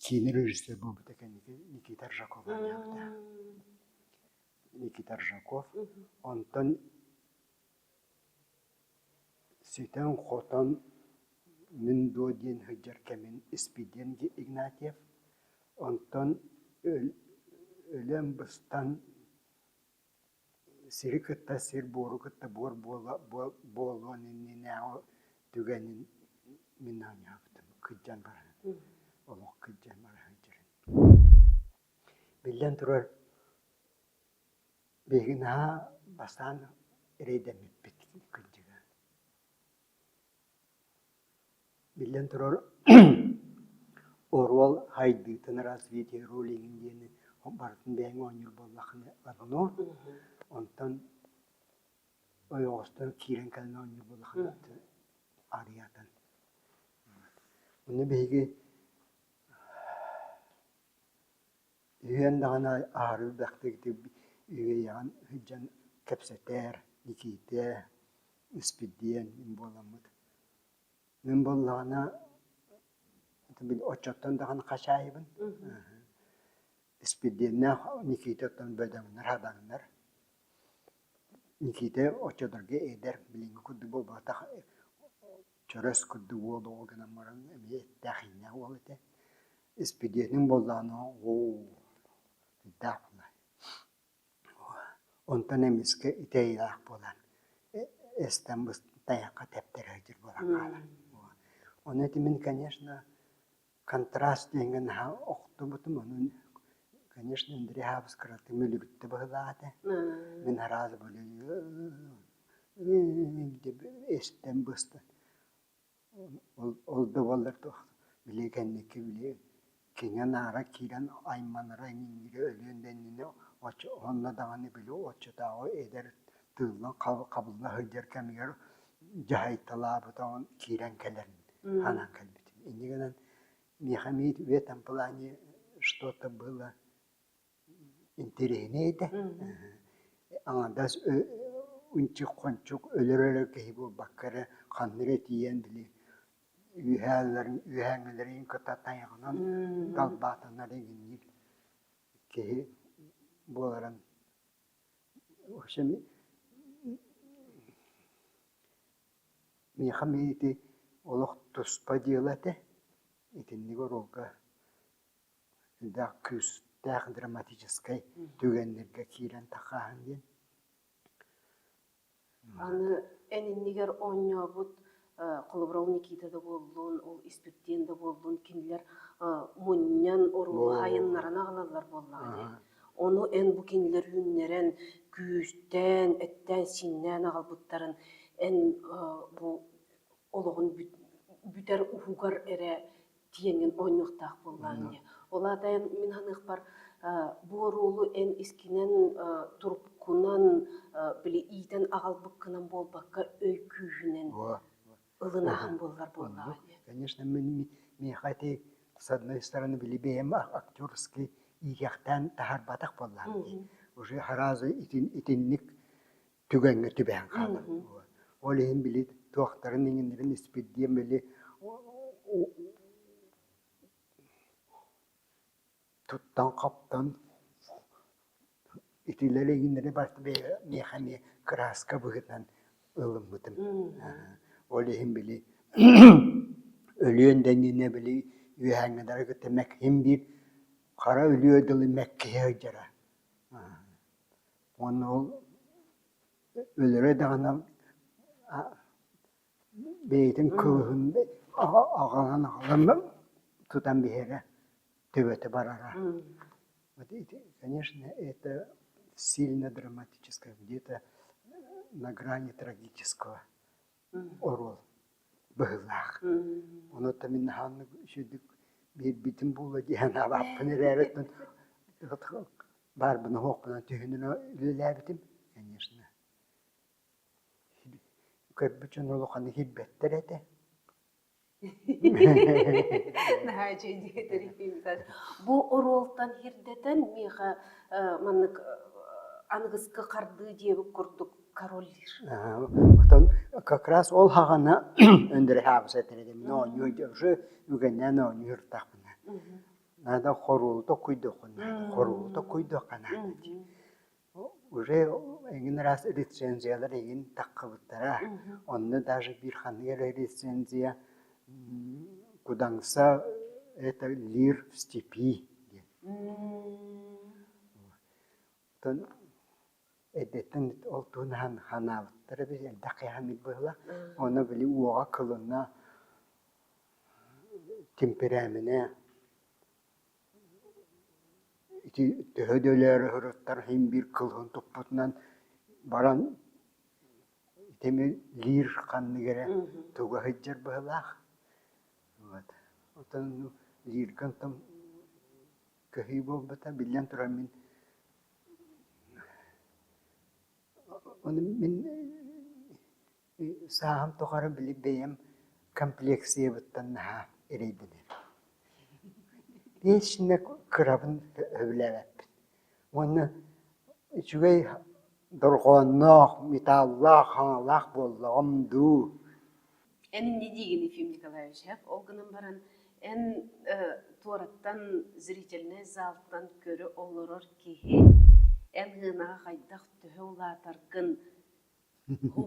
киинэ режиссер буолбута кэнники Никита Аржаков оонньообута. Никита Аржаков. Онтон ситэн-хотон мин дуо диэн сылдьар кэмин Испидиэн Игнатьев. Онтон өлөн-быстан Сири кытта сир буору кытта буор буолуон иннинээҕи түгэнин мин оонньообутум кырдьан баран олох кырдьан бара сылдьарын. Биллэн турар, биһиги наһаа бастаан эрэйдэммиппит кырдьыга. Биллэн турар, оруол хайдыытын развитие ролигин диэни барытын бэйэҥ оонньуур буоллаххына одно, онтон ойоҕостон киирэн кэлэн оонньуур буоллаххына арыйатын. Онно биһиги үһүөн даҕаны аһары элбэхтик үөйэҕин сылдьан кэпсэтэр, Никиитэ, Испирдиэн буоламмыт. Мин буоллаҕына оччоттон даҕаны хачаайыбын. Испирдиэннээх Никита оттон бөдөҥнөр, хадаҥнар. Никита оччолорго эдэр, билиҥҥи курдук буолбатах, чөрөс курдук уол оҕо гынан баран эмиэ эттээх-ииннээх уол этэ. Испирдиэнин буоллаҕына оо, сүрдээх буолар. Онтон эмискэ итэйиилээх буолан эстэн тайахха тэптэрэ сылдьар буолан хаалар. Ону ити мин, конечно, контраст диэҥҥэ наһаа охтубутум, онон, конечно, Андрей Хаабыс кыратык мүлүрүттэ быһыылаах этэ. Мин араас эстэн быстан Ол да буоллар туох били кэнники били киҥэ-наара киирэн айманара иҥиирэ өлүөн да иннинэ онно даҕаны били оччотооҕу эдэр тыыллан хабылла сылдьар кэмигэр дьаһайталаабыта киирэн кэлэрин санаан кэлбитим. Инньэ гынан миэхэ эмиэ в этом плане что-то было Интэриэһинэй этэ. Аҥардас ынчык-хончук өлөр-өлөр киһи буолбакка эрэ ханна эрэ тиийэн били үөһээлэрин үөһээҥҥилэрин кытта тайаҕынан далбаатанар эҥинниир киһи буоларын в общем миэхэ эмиэ ити олох туспа дьыала этэ. Итинник оруолга элбэх күүстээх драматическай түгэннэргэ киирэн тахааһын диэн. Аны эн иннигэр оонньообут холобура ол Никита да буоллун, ол Испирдиэн да буоллун, кинилэр мунньан оруолу хайыннаран аҕалаллар буоллаҕа дии. Ону эн бу кинилэр үүннэрэн, күүстээн, эттээн-сииннээн аҕалбыттарын эн бу олоҕун бүтэр уһугар эрэ тиэҥҥин оонньуохтаах буоллаҕыҥ дии. Ол аата эн мин саныахпар бу оруолу эн искинэн туруккунан били иитэн аҕалбыккынан буолбакка өй күүһүнэн ылынаһын буоллар буоллаҕа дии. Конечно, мин миэхэ ити с одной стороны били бэйэм актерский иигэхтээн таһаарбатах буоллаҕым дии. Уже сразу итинник түгэҥҥэ түбэһэн хаалар. Ол иһин били туохтарын иҥиннэрин испирдиэм били туттан-хаптан итилэри иҥиннэри барыта миэхэ эмиэ кырааска быһыытынан ылыммытым. Ол иһин били өлүөн да иннинэ били үөһээҥҥилэри кытта мэккиһин биир хара өлүө дылы мэккиһэ сылдьара. Уонна ол өлөрө даҕаны бэйэтин кылыһын аҕалан аҕалан тутан биэрэрэ, төбөтө барара. Вот это, конечно, это сильно драматическое, где-то на грани трагического оруол быһыылаах. Онуота мин наһааннык үчүгүйдүк биэрбитим буолуо диэн аабаппын эрээри баарбын оһуохпунан түһүнэн үлэлээбитим, конечно. Көрбүт дьон улаханы киирбэттэр этэ. Наһаа үчүгэй Бу оруолтан ирдэтэн миэхэ маннык аныгыскы хардыы диэбит курдук. король диир. Отон как раз ол хаҕана Өндөрөһаабыс этэр этим оонньуу уже үгэннээн оонньуу ыртахпына. Надо хоруолу токкуйдуохха наада, хоруолу токкуйдуохха наада дии. Уже эҥин араас рецензиялар эҥин таххыбыттара. Онно даже биир ханнык эрэ рецензия Кудаҥса это лир в степи диэн. Оттон эрдэттэн ол туһунан ханаабыттара эбит элбэх киһи быһыылаах. Ону били уоҕа кылына темперамена ити төһө да өлөөрү сырыттар иһин биир кылыһын туппутунан баран итини лиир ханнык эрэ туга сылдьар быһыылаах. Вот. Оттон лииргэ онтон көһүү буолбута биллэн турар мин ону мин сааһым тухары били бэйэм комплекциябыттан наһаа эрэйдэнэбин. Вечно кырабын сөбүлээбэппин. Уонна үчүгэй дорҕоонноох, металлаах, хаҥалаах буоллаҕым дуу. Эн инньэ диигин Ефим Николаевич, ол гынан баран эн туораттан зрительнай залтан көрө олорор киһи эн сыанаҕа хайдах төһө улаатаргын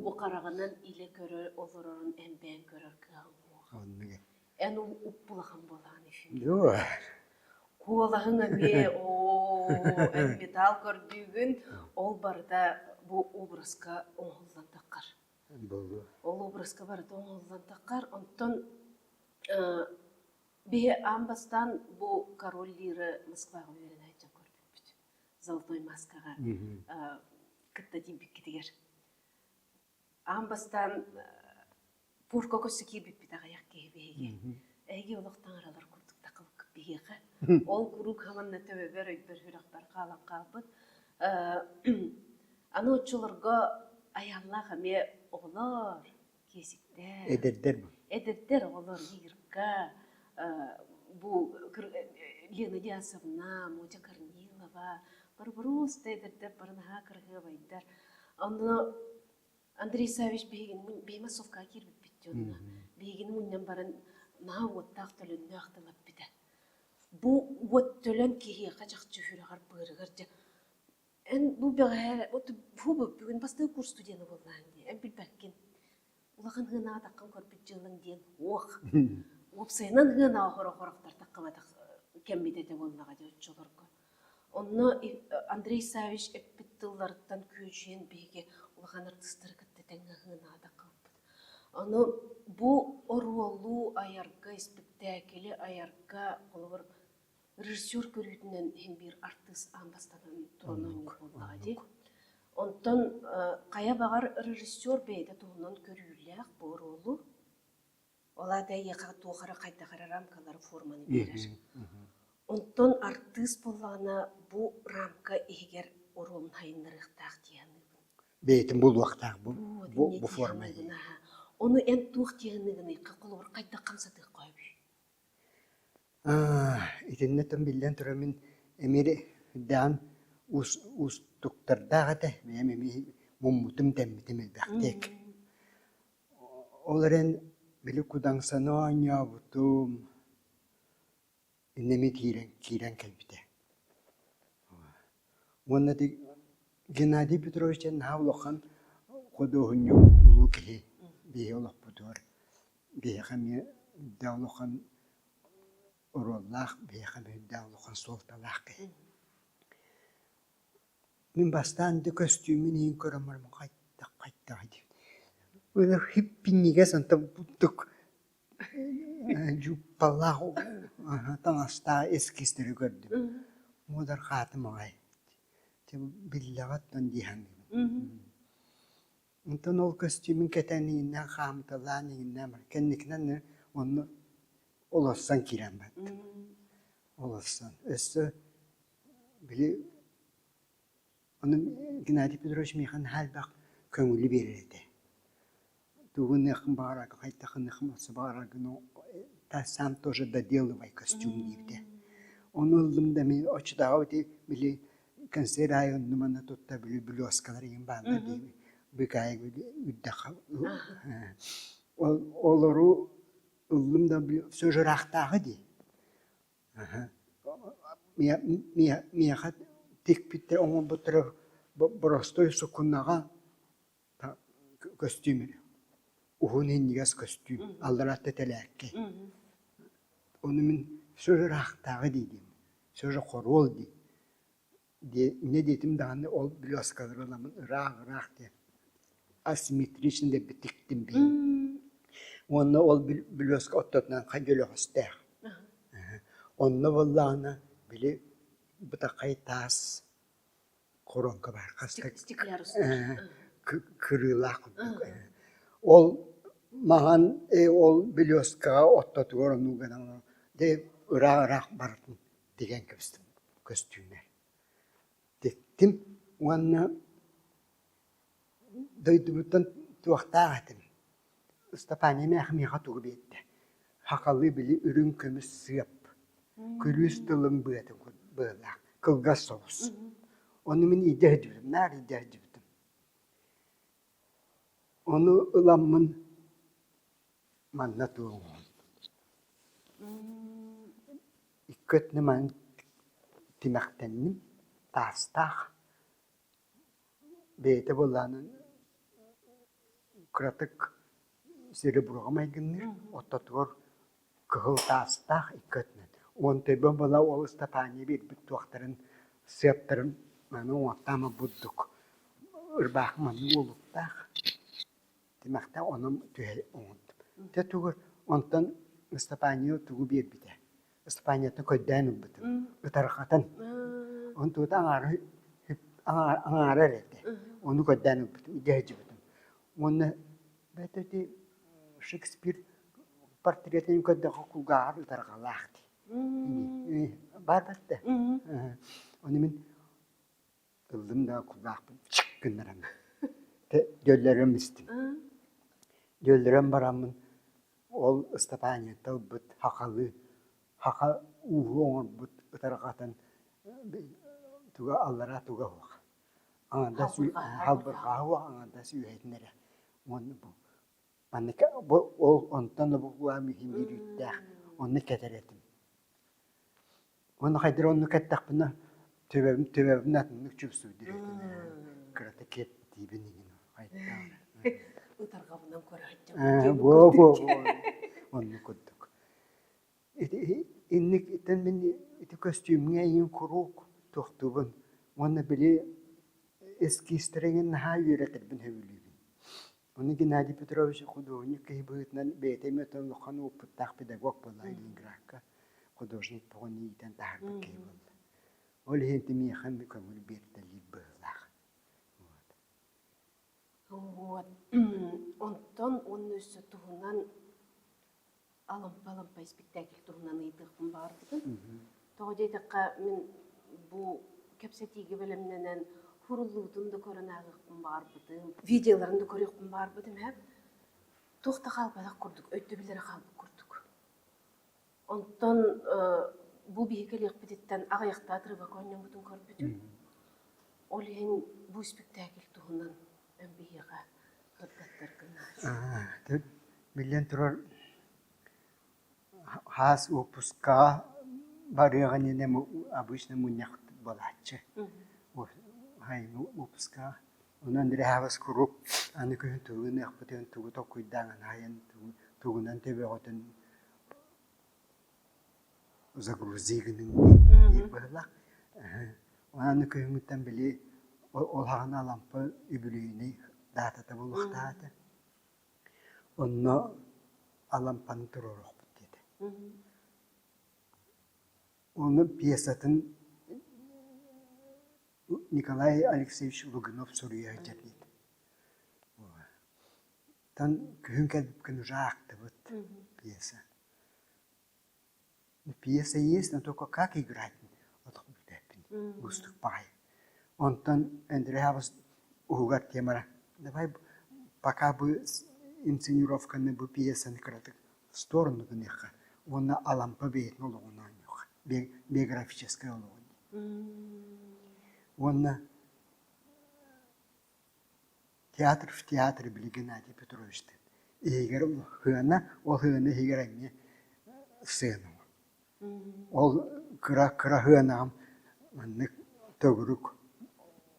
бу хараҕынан илэ көрө олорорун эн бэйэҥ көрөр кыаҕыҥ суох. Эн ол уппулахан буолаҕын Ефим Николаевич. Куолаһыҥ эмиэ оо эн металл көрдүүгүн ол барыта бу образка оҥоһуллан таххар. Буолуо. Ол образка барыта оҥоһуллан таххар. Онтон биһи аан бастаан бу король Лиры Москваҕа үөрэнэ сылдьан көрбүппүт. Золотой маскаҕа кытта тиийбиккитигэр. Аан бастаан Пушка көссө киирбиппит аҕыйах киһи биһиги. Эһиги олох таҥаралар курдук такылыккыт биһиэхэ. Ол куруук хаманна төбөбөр, өйбөр, сүрэхпэр хаалан хаалбыт. Аны оччолорго айааллаах эмиэ оҕолор, киэсиктэр. Эдэрдэр Эдэрдэр оҕолор Ирка, бу Лена Диасовна, Мотя Корнилова, Барбарос да эдэрдэр бары наһаа кыраһыабайдар. Онно Андрей Саввич биһигини биһи массовкаҕа киирбиппит дьонно. Биһигини мунньан баран наһаа уоттаах төлөннөөх тыл эппитэ. Бу уот төлөн киһиэхэ чахчы сүрэҕэр быарыгар дьэ эн бу бэҕэһээ вот бу бүгүн бастакы курс студена буоллаҕыҥ дии эн билбэккин улахан сыанаҕа таххан көрбүт дьыалаҥ диэн уох уопсайынан сыанаҕа хорох-хорохтор таххыбатах кэммит этэ буоллаҕа дии оччолорго Онно Андрей Саввич эппит тылларыттан күөдьүйэн биһиги улахан артыыстары кытта тэҥҥэ аһыынаатах хаалбыт. Ону бу оруолу айарга, испиктээкили айарга, холобур, режиссер көрүүтүнэн иһин биир артыыс аан бастатан туран оонньуур буоллаҕа дии. Онтон хайа баҕар режиссер бэйэтэ туһунан көрүүлээх бу оруолу Ол аата эйиэхэ туох эрэ хайдах эрэ рамкалары форманы биэрэр. Онтон артыыс буоллаҕына бу рамка иһигэр оруолун сайыннарыахтаах дии саныыбын. Бэйэтин булуохтаах бу, бу, бу форма иһигэр. Ону эн туох дии саныыгыный? Холобур, хайдах хамсатыахха сөбүй? Итиннэ тым биллэн турар мин эмиэ даан уустуктардаах этэ. Бэйэм эмиэ муммутум дэммитим элбэхтик. Ол эрэн били Кудаҥсаны оонньообутум иннэ эмиэ киирэн киирэн кэлбитэ. Уонна ити Геннадий Петрович диэн наһаа улахан худуоһунньук улуу киһи биһиги олохпутугар биһиэхэ эмиэ үрдээх улахан оруоллаах, биһиэхэ эмиэ үрдээх улахан суолталаах киһи. Мин бастаан да көстүүмүн иһин көрөн баран хайдах хайдах диэн хиппинньигэс онтон бурдук дьууппалаах таҥастаах эскизтэри көрдүм. Муодарҕаатым аҕай. Биллэҕиттэн дии саныыбын. Онтон ол көстүүмүн кэтэн иҥиннээн хаамыталаан иҥиннээн баран кэнникинэн онно олорсон киирэн бардым. Олорсон. Өссө Били ону Геннадий Петрович миэхэ наһаа элбэх көҥүлү биэрэр этэ. Тугу гыныаххын баҕараргын, хайдах гыныаххын баҕараргын сам тоже доделывай костюм диэбитэ. Ону ыллым да мин оччотооҕу ити били концерт аайы онно-манна тутта били блескалар игин бааллар дии. Быкаайык үрдэххэ ол олору ыллым да все же ыраахтааҕы дии. Миэхэ тикпиттэр оҥорбуттара боростуой сукунаҕа көстүүм уһун иһинньигэс көстүүм аллараатта тэлээккэй. Ону мин все же ыраахтааҕы диибин, все же хоруол дии. Инньэ диэтим даҕаны ол блескалары ыламмын ыраах-ыраах диэн асимметрично диэбит тиктим биһиги. Уонна ол блеска оттотунан дьөлөҕөстөөх. Онно буоллаҕына били бытаххай таас коронка баар хаста кырыылаах курдук. Ол маҥан ол блескаҕа оттотугар оннук гынан дьэ ыраах-ыраах барытын тигэн кэбистим көстүүмэ. Тиктим уонна дойдубуттан туохтаах этим. Ыстапаанньа эмээхин миэхэ тугу биэрдэ? Хахалы били үрүҥ көмүс сыап, күлүүс тылым быатын быалаах, кылгас соҕус. Ону мин иидэ сылдьыбытым, наар иидэ сылдьыбытым. Ону ыламмын манна туоҕум. Икки өттүнэн манан тимэхтэнним, таастаах. Бэйэтэ буоллаҕына кыратык сереброҕа майгынныыр, ортотугар кыһыл таастаах икки өттүнэн. Уон төбө буола ол Ыстапаанньа биэрбит туохтарын, сыаптарын маны уҥуохтаама бурдук ырбаахы маннык уолуктаах. Тимэхтээх онон түһэ оҥордум. Дьэ тугу онтон Ыстапаанньа тугу биэрбитэ? Ыстапаанньаттан көрдөөн ылбытым. Ытарҕатан. Онтугута аҥаара аҥаара эрэ этэ. Ону көрдөөн ылбытым, илдьэ сылдьыбытым. Уонна бэт ити Шекспир портретин көрдөххө кулгааҕар ытарҕалаах дии. Баар да. Ону мин Ыллым да кулгаахпын чик гыннаран дьөллөрөм истим. Дьөллөрөн бараммын ол Ыстапаанньата ылбыт хахалы хаха ууһу оҥорбут ытарҕатын туга аллараа туга суох. Аҥардас халбырҕаа суох аҥардас үөһэтин эрэ. Уонна бу маннык бу ол онтон да бу иһин биир үүттээх онно кэтэр этим. Уонна хайдах оннук эттэхпинэ, төбөбүн төбөбүн атыннык чугсуйдур этим ээ. Кырата киэптиибин игин хайдах Ытарҕабынан көрө Буо буо буо оннук курдук. Ити инник итин мин ити көстүүмҥэ эйигин куруук туохтуубун уонна били эскизтэрин наһаа үөрэтэрбин сөбүлүүбүн. Ону Геннадий Петрович худуоһунньук киһи быһыытынан бэйэтэ эмиэ оттон улахан уопуттаах педагог буолла Ленинградка художник бөҕөнү иитэн таһаарбыт киһи буолла. Ол иһин ити миэхэ эмиэ көҥүл биэртэлиир быһыылаах. Вот. Вот. Онтон уонна өссө туһунан Алампа-Алампа испиктээкил туһунан ыйытыахпын баҕарбытым. Тоҕо диэтэххэ, мин бу кэпсэтиигэ бэлэмнэнэн хуруллуутун да көрөн ааҕыахпын баҕарбытым, видеоларын да көрүөхпүн баҕарбытым иһэ туох да хаалбатах курдук, өйдөбүл эрэ хаалбыт курдук. Онтон бу биһи кэлиэхпититтэн аҕыйахтаат рыбак оонньоммутун көрбүтүм. Ол иһин бу испиктээкил туһунан эн биһиэхэ сырдаттаргын Биллэн турар, хаас уоппускаҕа барыаҕын иннинэ обычно мунньах буолааччы. Уоппускаҕа. Онон Андрей куруук аны күһүн тугу гыныахпытын, тугу толкуйдаан аһайан, тугунан төбөҕүтүн загрузи гыныҥ диир быһыылаах. Аны күһүҥҥүттэн били ол хаҕана Алампа үбүлүөйүнэй даатата буолуохтаах этэ. Онно Алампаны туруоруохпут диэтэ. Ону пьесатын Николай Алексеевич Лугинов суруйа сылдьар диэтэ. Тан күһүн кэлбиппин уже аахтыбыт пьеса. Пьеса есть, но только как играть отох билбэппин уустук баҕайы. Онтон Андрей Хабыс уһугар темара давай пока бы инсценировканы бу пьесаны кыратык в сторону гыныахха уонна Алампа бэйэтин олоҕун оонньуохха биографическай олоҕун уонна Театр в театре били Геннадий Петровичтыын. Иһигэр сыана, ол сыана иһигэр эмиэ сыана. Ол кыра кыра сыанаҕым маннык төгүрүк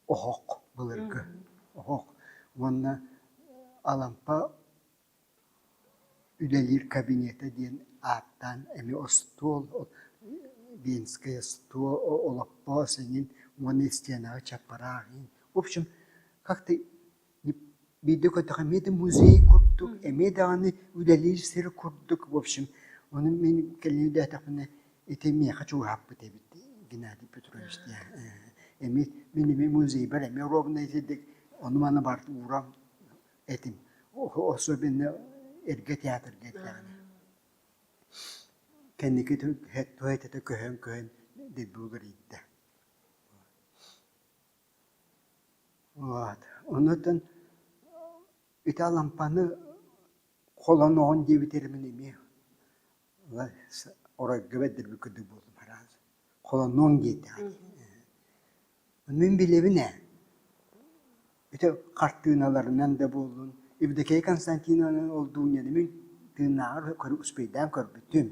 оһох былыргы оһох уонна Алампа үлэлиир кабинета диэн ааттаан эмиэ остуол венскэй остуол олоппос эҥин уонна истиэнэҕэ чаппараах иҥин в общем как-то биирдэ көрдөххө эмиэ да музей курдук эмиэ даҕаны үлэлиир сир курдук в общем ону мин кэлин өйдөөтөхпүнэ ити миэхэ чугаһаппыт эбит Геннадий Петрович диэн эмиэ мин эмиэ музейбар эмиэ ровно итинник ону-маны барытын ууран этим. Особенно эргэ театрга эттэҕинэ. Кэнники туһа көһөн-көһөн дэлби уларыйда. Вот. Оннуттан ити Алампаны холоноҕун диэбитэрмин эмиэ оройго бэрдэрбит курдук буоллум араас. Холонуоҥ диэтэҕэ дии. Мин билэбин ээ. Ити хартыыналарынан да буоллун, Евдокия Константиновна ол Дуняны мин тыыннааҕар успейдаан көрбүтүм.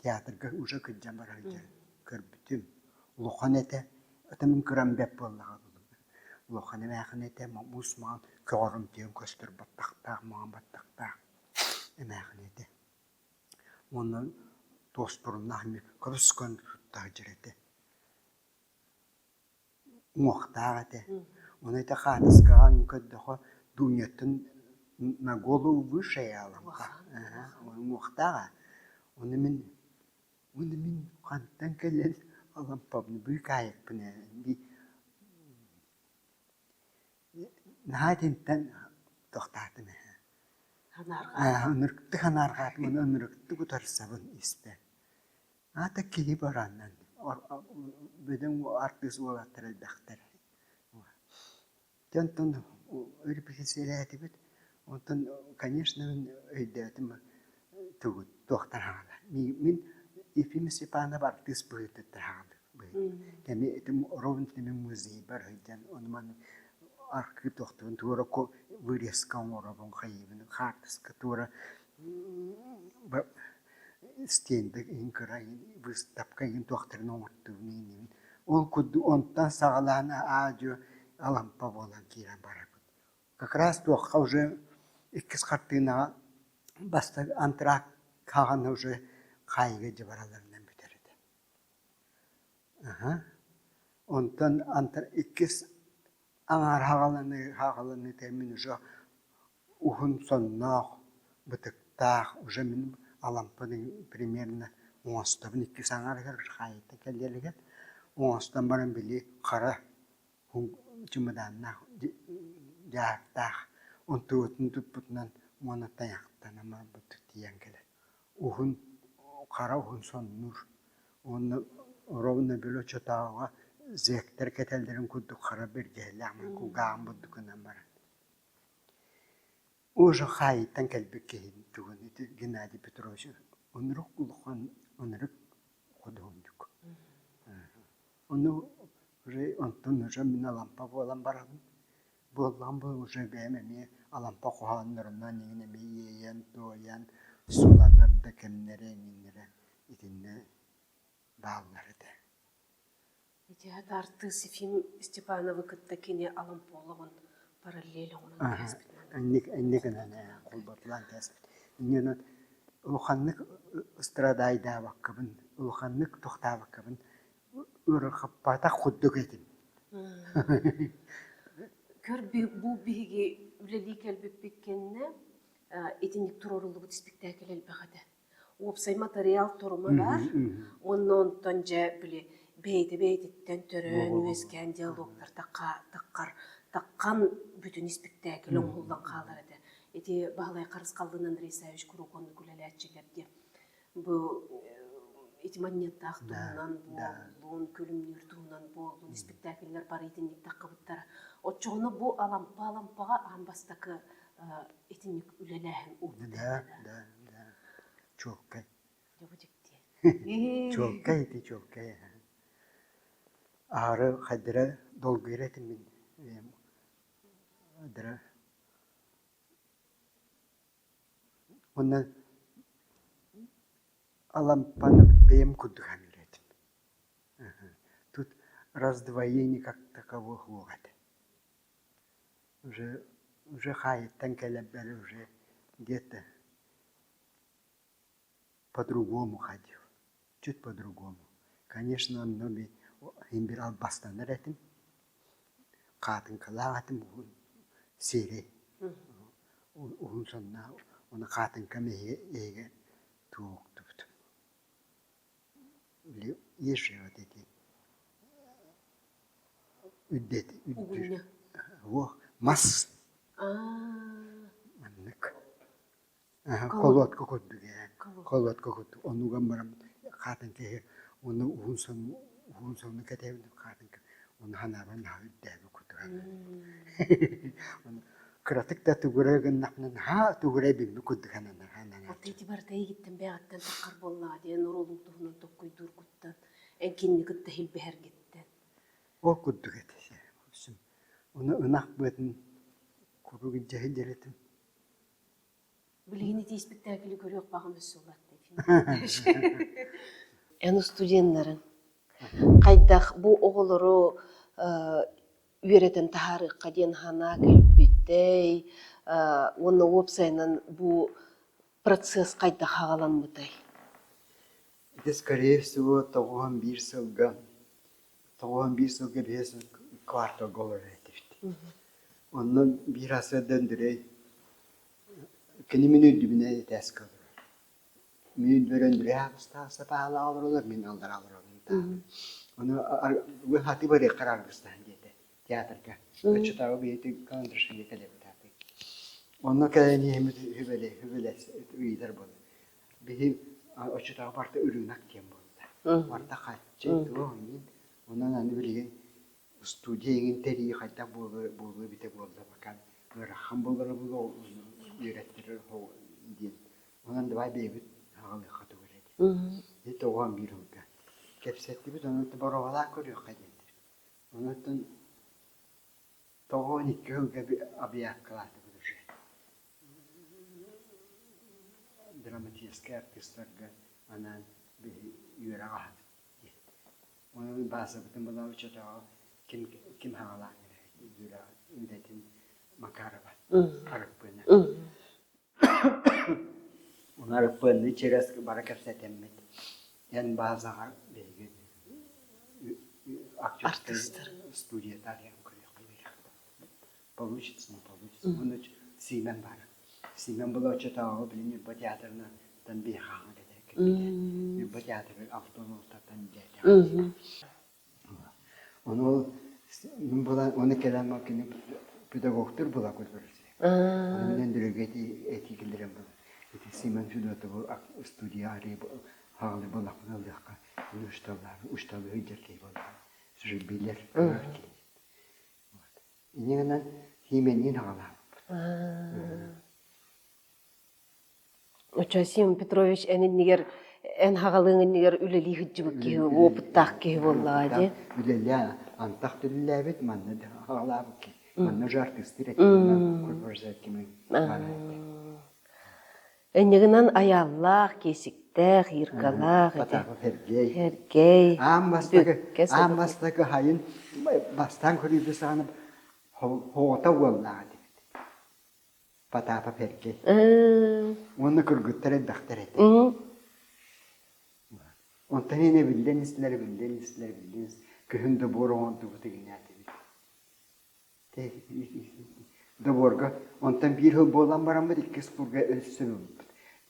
Театрга уже кырдьан бара сылдьан көрбүтүм. Улахан этэ, ата мин кырам бэрт буоллаҕа Улахан эмээхин этэ, муус маҥан көҕөрүмтүйэн көстөр баттахтаах, маҥан баттахтаах эмээхин этэ. Уонна туоспуруннаах эмиэ көбүс-көн тутта сылдьар этэ. Уҥуохтаах этэ. Ону ити хаартыскаҕа көрдөххө Дуняттан на голову выше Алампа. Уҥуохтаах ээ. Ону мин уонна мин хантан кэлэн Алампабын быыкаайыкпын ээ дии Наһаа итинтэн тохтоотум ээ. Ынырыктык санаарҕаатым уонна ынырыктык утарсабын испэр. Аата киһи баранан бөдөҥ артыыс уолаттар элбэхтэр. Дьэ онтон репетициялээтибит. Онтон, конечно, мин өйдөөтүм тугу туохтан хаалар. Мин Ефим Степанов артыыс быһыытыттан хаалар. Кэми ити ровно мин музейбар сылдьан ону маны архив тохтуун туора вырезка оҥоробун хайыыбын хаартыска туора стендэ иһин кыра выставка иһин туохтарын оҥортуубун иҥнибин ол курдук онтон саҕалаан аа-дьуо Алампа буолан киирэн барарбыт как раз туохха уже иккис хартыынаҕа бастакы антракт хаҕана уже хаайыыга дьэ баралларынан бүтэр этэ Онтон иккис аҥаар хаҕаланыыта мин уже уһун сонноох, бытыктаах уже мин Алампаны примерно оҥостобун иккис аҥаарыгар хаайыыта кэлиэлигэр оҥостон баран били хара чымыдааннаах дьаһыктаах онтугутун туппутунан уонна тайахтанан барбыт тиийэн кэлэр уһун хара уһун соннуур уонна ровно били оччотооҕуга зэктэр кэтэллэрин курдук хара бэргэһэлээх кулгааҕын бурдук гынан баран уже хаайыттан кэлбит киһи тугун ити Геннадий Петрович ынырык улахан ынырык худуоһунньук ону уже онтон уже мин Алампа буолан барабын буоллаҕым бу уже бэйэм эмиэ Алампа хоһооннорунан иҥин эмиэ иэйэн-туойан суланар да кэмнэрэ иҥиннэрэ итиннэ бааллар этэ. Ити артыыс Ефим Степановы кытта кини Аламполовын параллель оҥорон кээспит. Инник инник гынан холботулаан кээспит. Инньэ улаханнык ыстрадаайдаабаккабын, улаханнык тохтообоккобун ыарырҕаппатах курдук этим. Көр бу биһиги үлэлии кэлбиппит кэннэ итинник туруоруллубут испиктээкил элбэх этэ. Уопсай матырыйаал торума баар уонна онтон дьэ били бэйэтэ бэйэтиттэн төрөөн үөскээн диалогтар таххар таххан бүтүн испиктээкил оҥоһуллан хаалар этэ. Ити Баһылай Харысхаллыын Андрей Саввич куруук оннук үлэлээччилэр диэн. Бу ити манньыаттаах туһунан буоллун, күлүмнүүр туһунан буоллун, испиктээкиллэр бары итинник таххыбыттара. Оччоҕуна бу Алампа Алампаҕа аан бастакы итинник үлэлээһин опыта Да, да, да. Чуолкай. Дьэ бу дьикти. Чуолкай ити чуолкай. Аһары хайдара долгуйар этим мин. Уонна Алампаны бэйэм курдук саныыр этим. Тут раздвоение как таковых суох этэ. Уже уже хаайыттан кэлэрбэр уже где-то по-другому ходил, чуть по-другому. Конечно, онно иһин бир албастанар этим, хаатыҥкалаах этим уһун сиэрэй уһун сонноох уонна хаатыҥкам иһигэр туоктубут. Били есть же вот эти үрдэт үрдүр уох мас маннык Колодка курдук ээ, колодка курдук. Оннуган баран хаатыҥка иһэр уонна уһун сон уһун сонну кэтэһэбин хаатыҥка уонна санаабар наһаа үрдээбит курдук Ону кыратык да тугура гыннахпына наһаа тугура эбиммит курдук сананар сананар. Аты ити барыта эйигиттэн бэйэҕиттэн таххар буоллаҕа диэн оруолуҥ туһунан толкуйдуургуттан, эн кинини кытта иһилбэһэргиттэн. Ол курдук этэ. Ону ынах быатын куруук илдьэ сылдьар этим. Билигин ити испиктээкили көрүөх баҕам өссө улаатта Эн студеннарыҥ хайдах бу оҕолору үөрэтэн таһаарыахха диэн санаа кэлбитэй уонна уопсайынан бу процесс хайдах аҕаламмытай? Ити скорее всего 91 сылга 91 сылга биэс кварталга олорор этибит. Онно биир сарсыарда Андрей Кини мин үрдүбүнэн этээскэ олорор. Мин үрдүбэр Андрей аҕыстаах сапаалаах олороллор, мин аллараа олоробун таах. Ону хатыы барыаххар аргыстаһан диэтэ театрга. Оччотооҕу биһиги Андрюшиҥҥа кэлэбит аатый. Онно кэлэн иһэммит үбэлэ үбэлэс ыйытар буолла. Биһи оччотооҕу барыта ырыынак диэн буолла. Барыта хаччы туох иҥин. Онон аны билигин студия эҥин тэрийии хайдах буолуо буолуо эбитэ буолла пока ыарахан буолара буолуо үөрэттэрэр диэн онон давай бэйэбит аҕалыахха тугу эрэ диэн ити тоҕоон биир ылга кэпсэттибит онон боруобалаан көрүөххэ диэн онон тоҕоон икки сылга объявкалаатыбыт уже драматическай артистарга анаан биһи үөрэх аһабыт диэн Онон баасабытын була оччотооҕу ким ким хаҕалаан эрэ үлэтин Макарова Арыппыана. Ону Арыппыанны через бара кэпсэтэммит эн баазаҕар биһиги актерскай студията арыйан көрүөххэ Получится, не получится. Уонна Сиимэн баар. Сиимэн была оччотооҕу били Ньурба театрынан биһиэхэ кэлбитэ. Ньурба театрыгар автонултартан диэтэх. Ону ол мин була ону кэлэн кини педагогтар була көрсө. Ону мен Өндөрөгө этии киллэрэн була. Ити Симон Федотову студия арый хаалы булахпын ылыахха. Мин ушталлаабы ушталыы сылдьар киһи буоллаҕым. Билэр, көрөр киһи. Инньэ гынан хиимэнниин аҕалаабыппыт. Оччо Сим Петрович эн иннигэр эн хаҕалыың иннигэр үлэлии сылдьыбыт киһи, уопуттаах киһи буоллаҕа дии. Үлэлээ антах да үлэлээбит, манна да хаҕалаабыт киһи. Манна уже артыыстыыр этим, культурзаткимын баар этэ. Иннигинэн айааллаах, киэсиктээх, иркалаах этэ. Потапов Сергей. Сергей. Аан бастакы, аан бастакы хайын бастаан көрүүбүт саҕана хоҕото уоллаах этибит. Потапов Сергей. Уонна кыргыттар элбэхтэр этэ. Онтон ини биллэн истилэр, биллэн истилэр, биллэн күһүн добуор оҥордубут игинээтибит. Доборго онтон биир сыл буолан бараммыт иккис курга өссө ылбыппыт.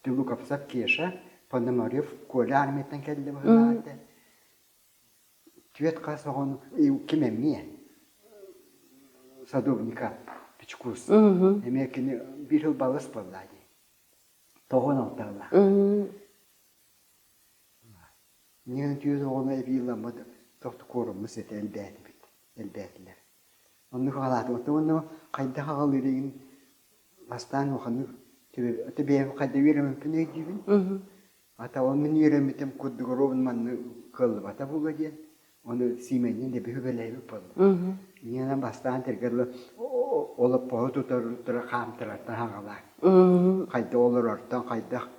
Луковцев Кеша, Пономарев Коля армияттан кэллэ быһыылаах этэ. Түөрт хас оҕону ким эмиэ садовника Пичкус эмиэ кини биир сыл балыс буолла дии. Тоҕон алталлаах. Ньыгын түүн оҕону эбии ылламмыт тохтукуоруммут сэтэ элбээтибит, элбээтилэр. Оннук аҕалаатым. Оттон уонна хайдах аҕалыырыгын бастаан улаханнык ото бэйэм хайда үөрэммиппин өйдүүбүн. Ата ол мин үөрэммитим курдук ровно маннык кыаллыбата буолуо диэн. Ону Сиимэннин эби үбэлээбит буолла. Ийэнэн бастаан тэргэр олоппоһу тутар тура хаамтарартан хаҥалаан. Хайдах олорортон хайдах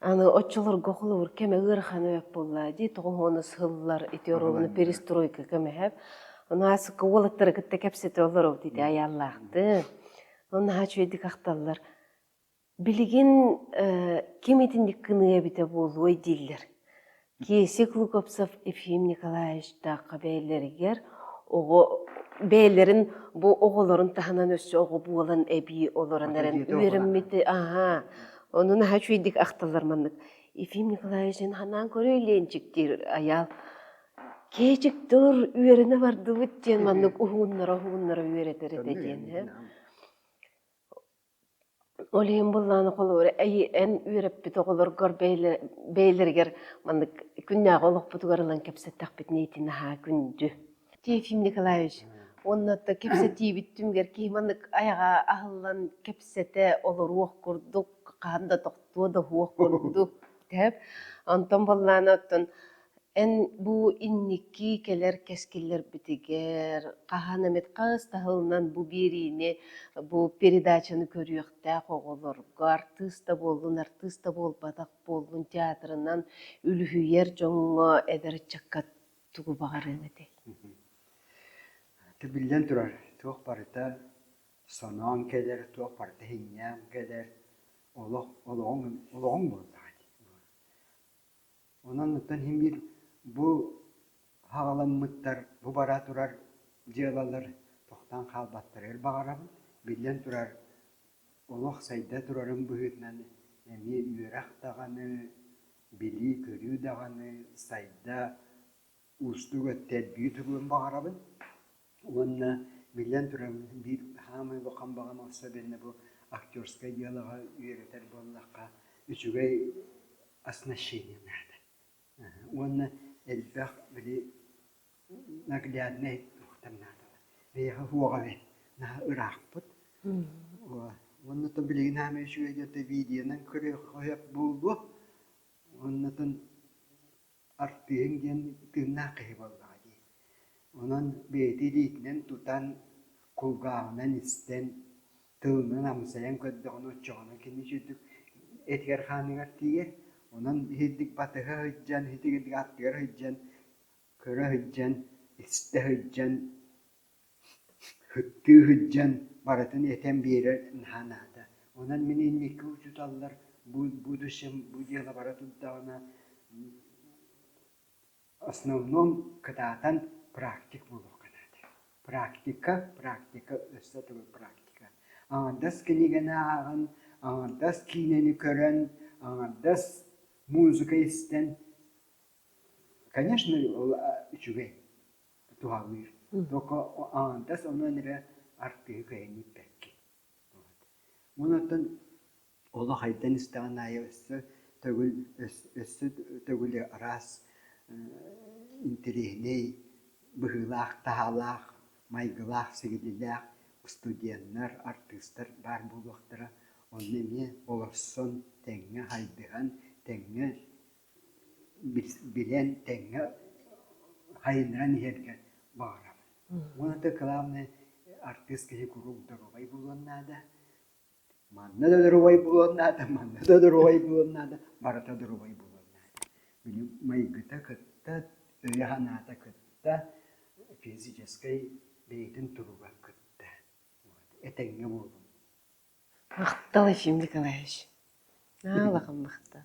Аны оччолорго холобур кэмэ ыарахан эбэт буолла дии тоҕуһуону сыллар ити оруобуна перестройка кэмэһэп. Ону аасыкка уолаттары кытта кэпсэтэ олоробут ити айааллаахтын. Ону наһаа үчүгэйдик ахталлар. Билигин ким итинник гыныа эбитэ буолуой дииллэр. Киэсик Луковцев Ефим Николаевичтаахха бэйэлэригэр оҕо бэйэлэрин бу оҕолорун таһынан өссө оҕо буолан эбии олорон эрэн үөрэммити аһаа ону наһаа үчүгэйдик ахталлар маннык Ефим Николаевич эн ханаан көрүүй Ленчик диир айаал кээчик тур үөрэнэ бардыбыт диэн маннык уһугуннара уһугуннара үөрэтэр этэ диэн Ол иһин былааны холобура эн үөрэппит оҕолоргор бэйэлэригэр маннык күннээҕи олохпутугар ылан кэпсэттэхпитинэ ити наһаа күндү. Ефим Николаевич, уонна кэпсэтиибит түмүгэр киһи маннык айаҕа аһыллан кэпсэтэ олоруох курдук, хаһан да тохтуо да уһуох курдук тэп. Онтон былааны оттон Эн бу инники кэлэр кэскиллэрбитигэр хаһан эмит хас таһылынан бу биэриини, бу передачаны көрүөхтээх оҕолорго, артыыс да буоллун, артыыс да буолбатах буоллун, театрынан үлүһүйэр дьоҥҥо, эдэр ыччакка тугу баҕарыаҥ этэй? Биллэн турар, туох барыта соноон кэлэр, туох барыта иһинньээн кэлэр, олох олоҕуҥ олоҕуҥ буоллаҕа дии. Онон оттон иһин биир бу хаҕаламмыттар, бу бара турар дьыалалар тохтоон хаалбаттарыгар баҕарабын. Биллэн турар, олох сайда турарын быһыытынан эмиэ үөрэх даҕаны, билии-көрүү даҕаны сайда уустук өттө элбии туруон баҕарабын. Уонна биллэн турар, биир саамай улахан баҕам особенно бу актерскай дьыалаҕа үөрэтэр буоллахха, үчүгэй оснащение наада. Уонна элбэх били нагляднай туохтар наадалар. Биһиэхэ суоҕа эбит, наһаа ыраахпыт. Уонна то билигин хаамай үчүгэй диэн видеонан көрүөххэ буолуо. Уонна артыыһыҥ диэн тыыннаах киһи буоллаҕа дии. Онон бэйэтэ илиитинэн тутан, кулгааҕынан истэн, тылынан амсайан көрдөҕүнэ оччоҕуна кини үчүгдүк этигэр-хааныгар тиийэр. Онон иһирдик батыһа сылдьан, итигирдик аттыгар сылдьан, көрө сылдьан, истэ сылдьан, Һыттыы сылдьан барытын этэн биэрэр наһаа наада. Онон мин инники учууталлар бу будущем бу дьыала бара турдаҕына основном кытаатан практик буолуохха наада. Практика, практика, өссө төгүл практика. Аҥардас кинигэни ааҕан, аҥардас киинэни көрөн, аҥардас музыка истэн, конечно, ол үчүгэй. туһалыыр. Только аҥардас онон эрэ артыыһы кыайан ииппэккин. Онон олох айдан истэҕин аайы өссө төгүл өссө төгүл араас интэриэһинэй быһыылаах-таһаалаах, майгылаах-сигилилээх студеннар, артыыстар баар буолуохтара. Онно эмиэ олорсон, тэҥҥэ хайдыһан, тэҥҥэ билэн тэҥҥэ хайыннаран иһэргэ баҕарабын. Уонна да главное артыыс киһи куруук доруобай буолуон наада. Манна да доруобай буолуон наада, манна да доруобай буолуон наада, барыта доруобай буолуон наада. Били майгыта кытта, өйө-санаата кытта, физическэй бэйэтин туруга кытта. Этэҥҥэ буолун. Махтал, Ефим Николаевич. Наалахан махтал.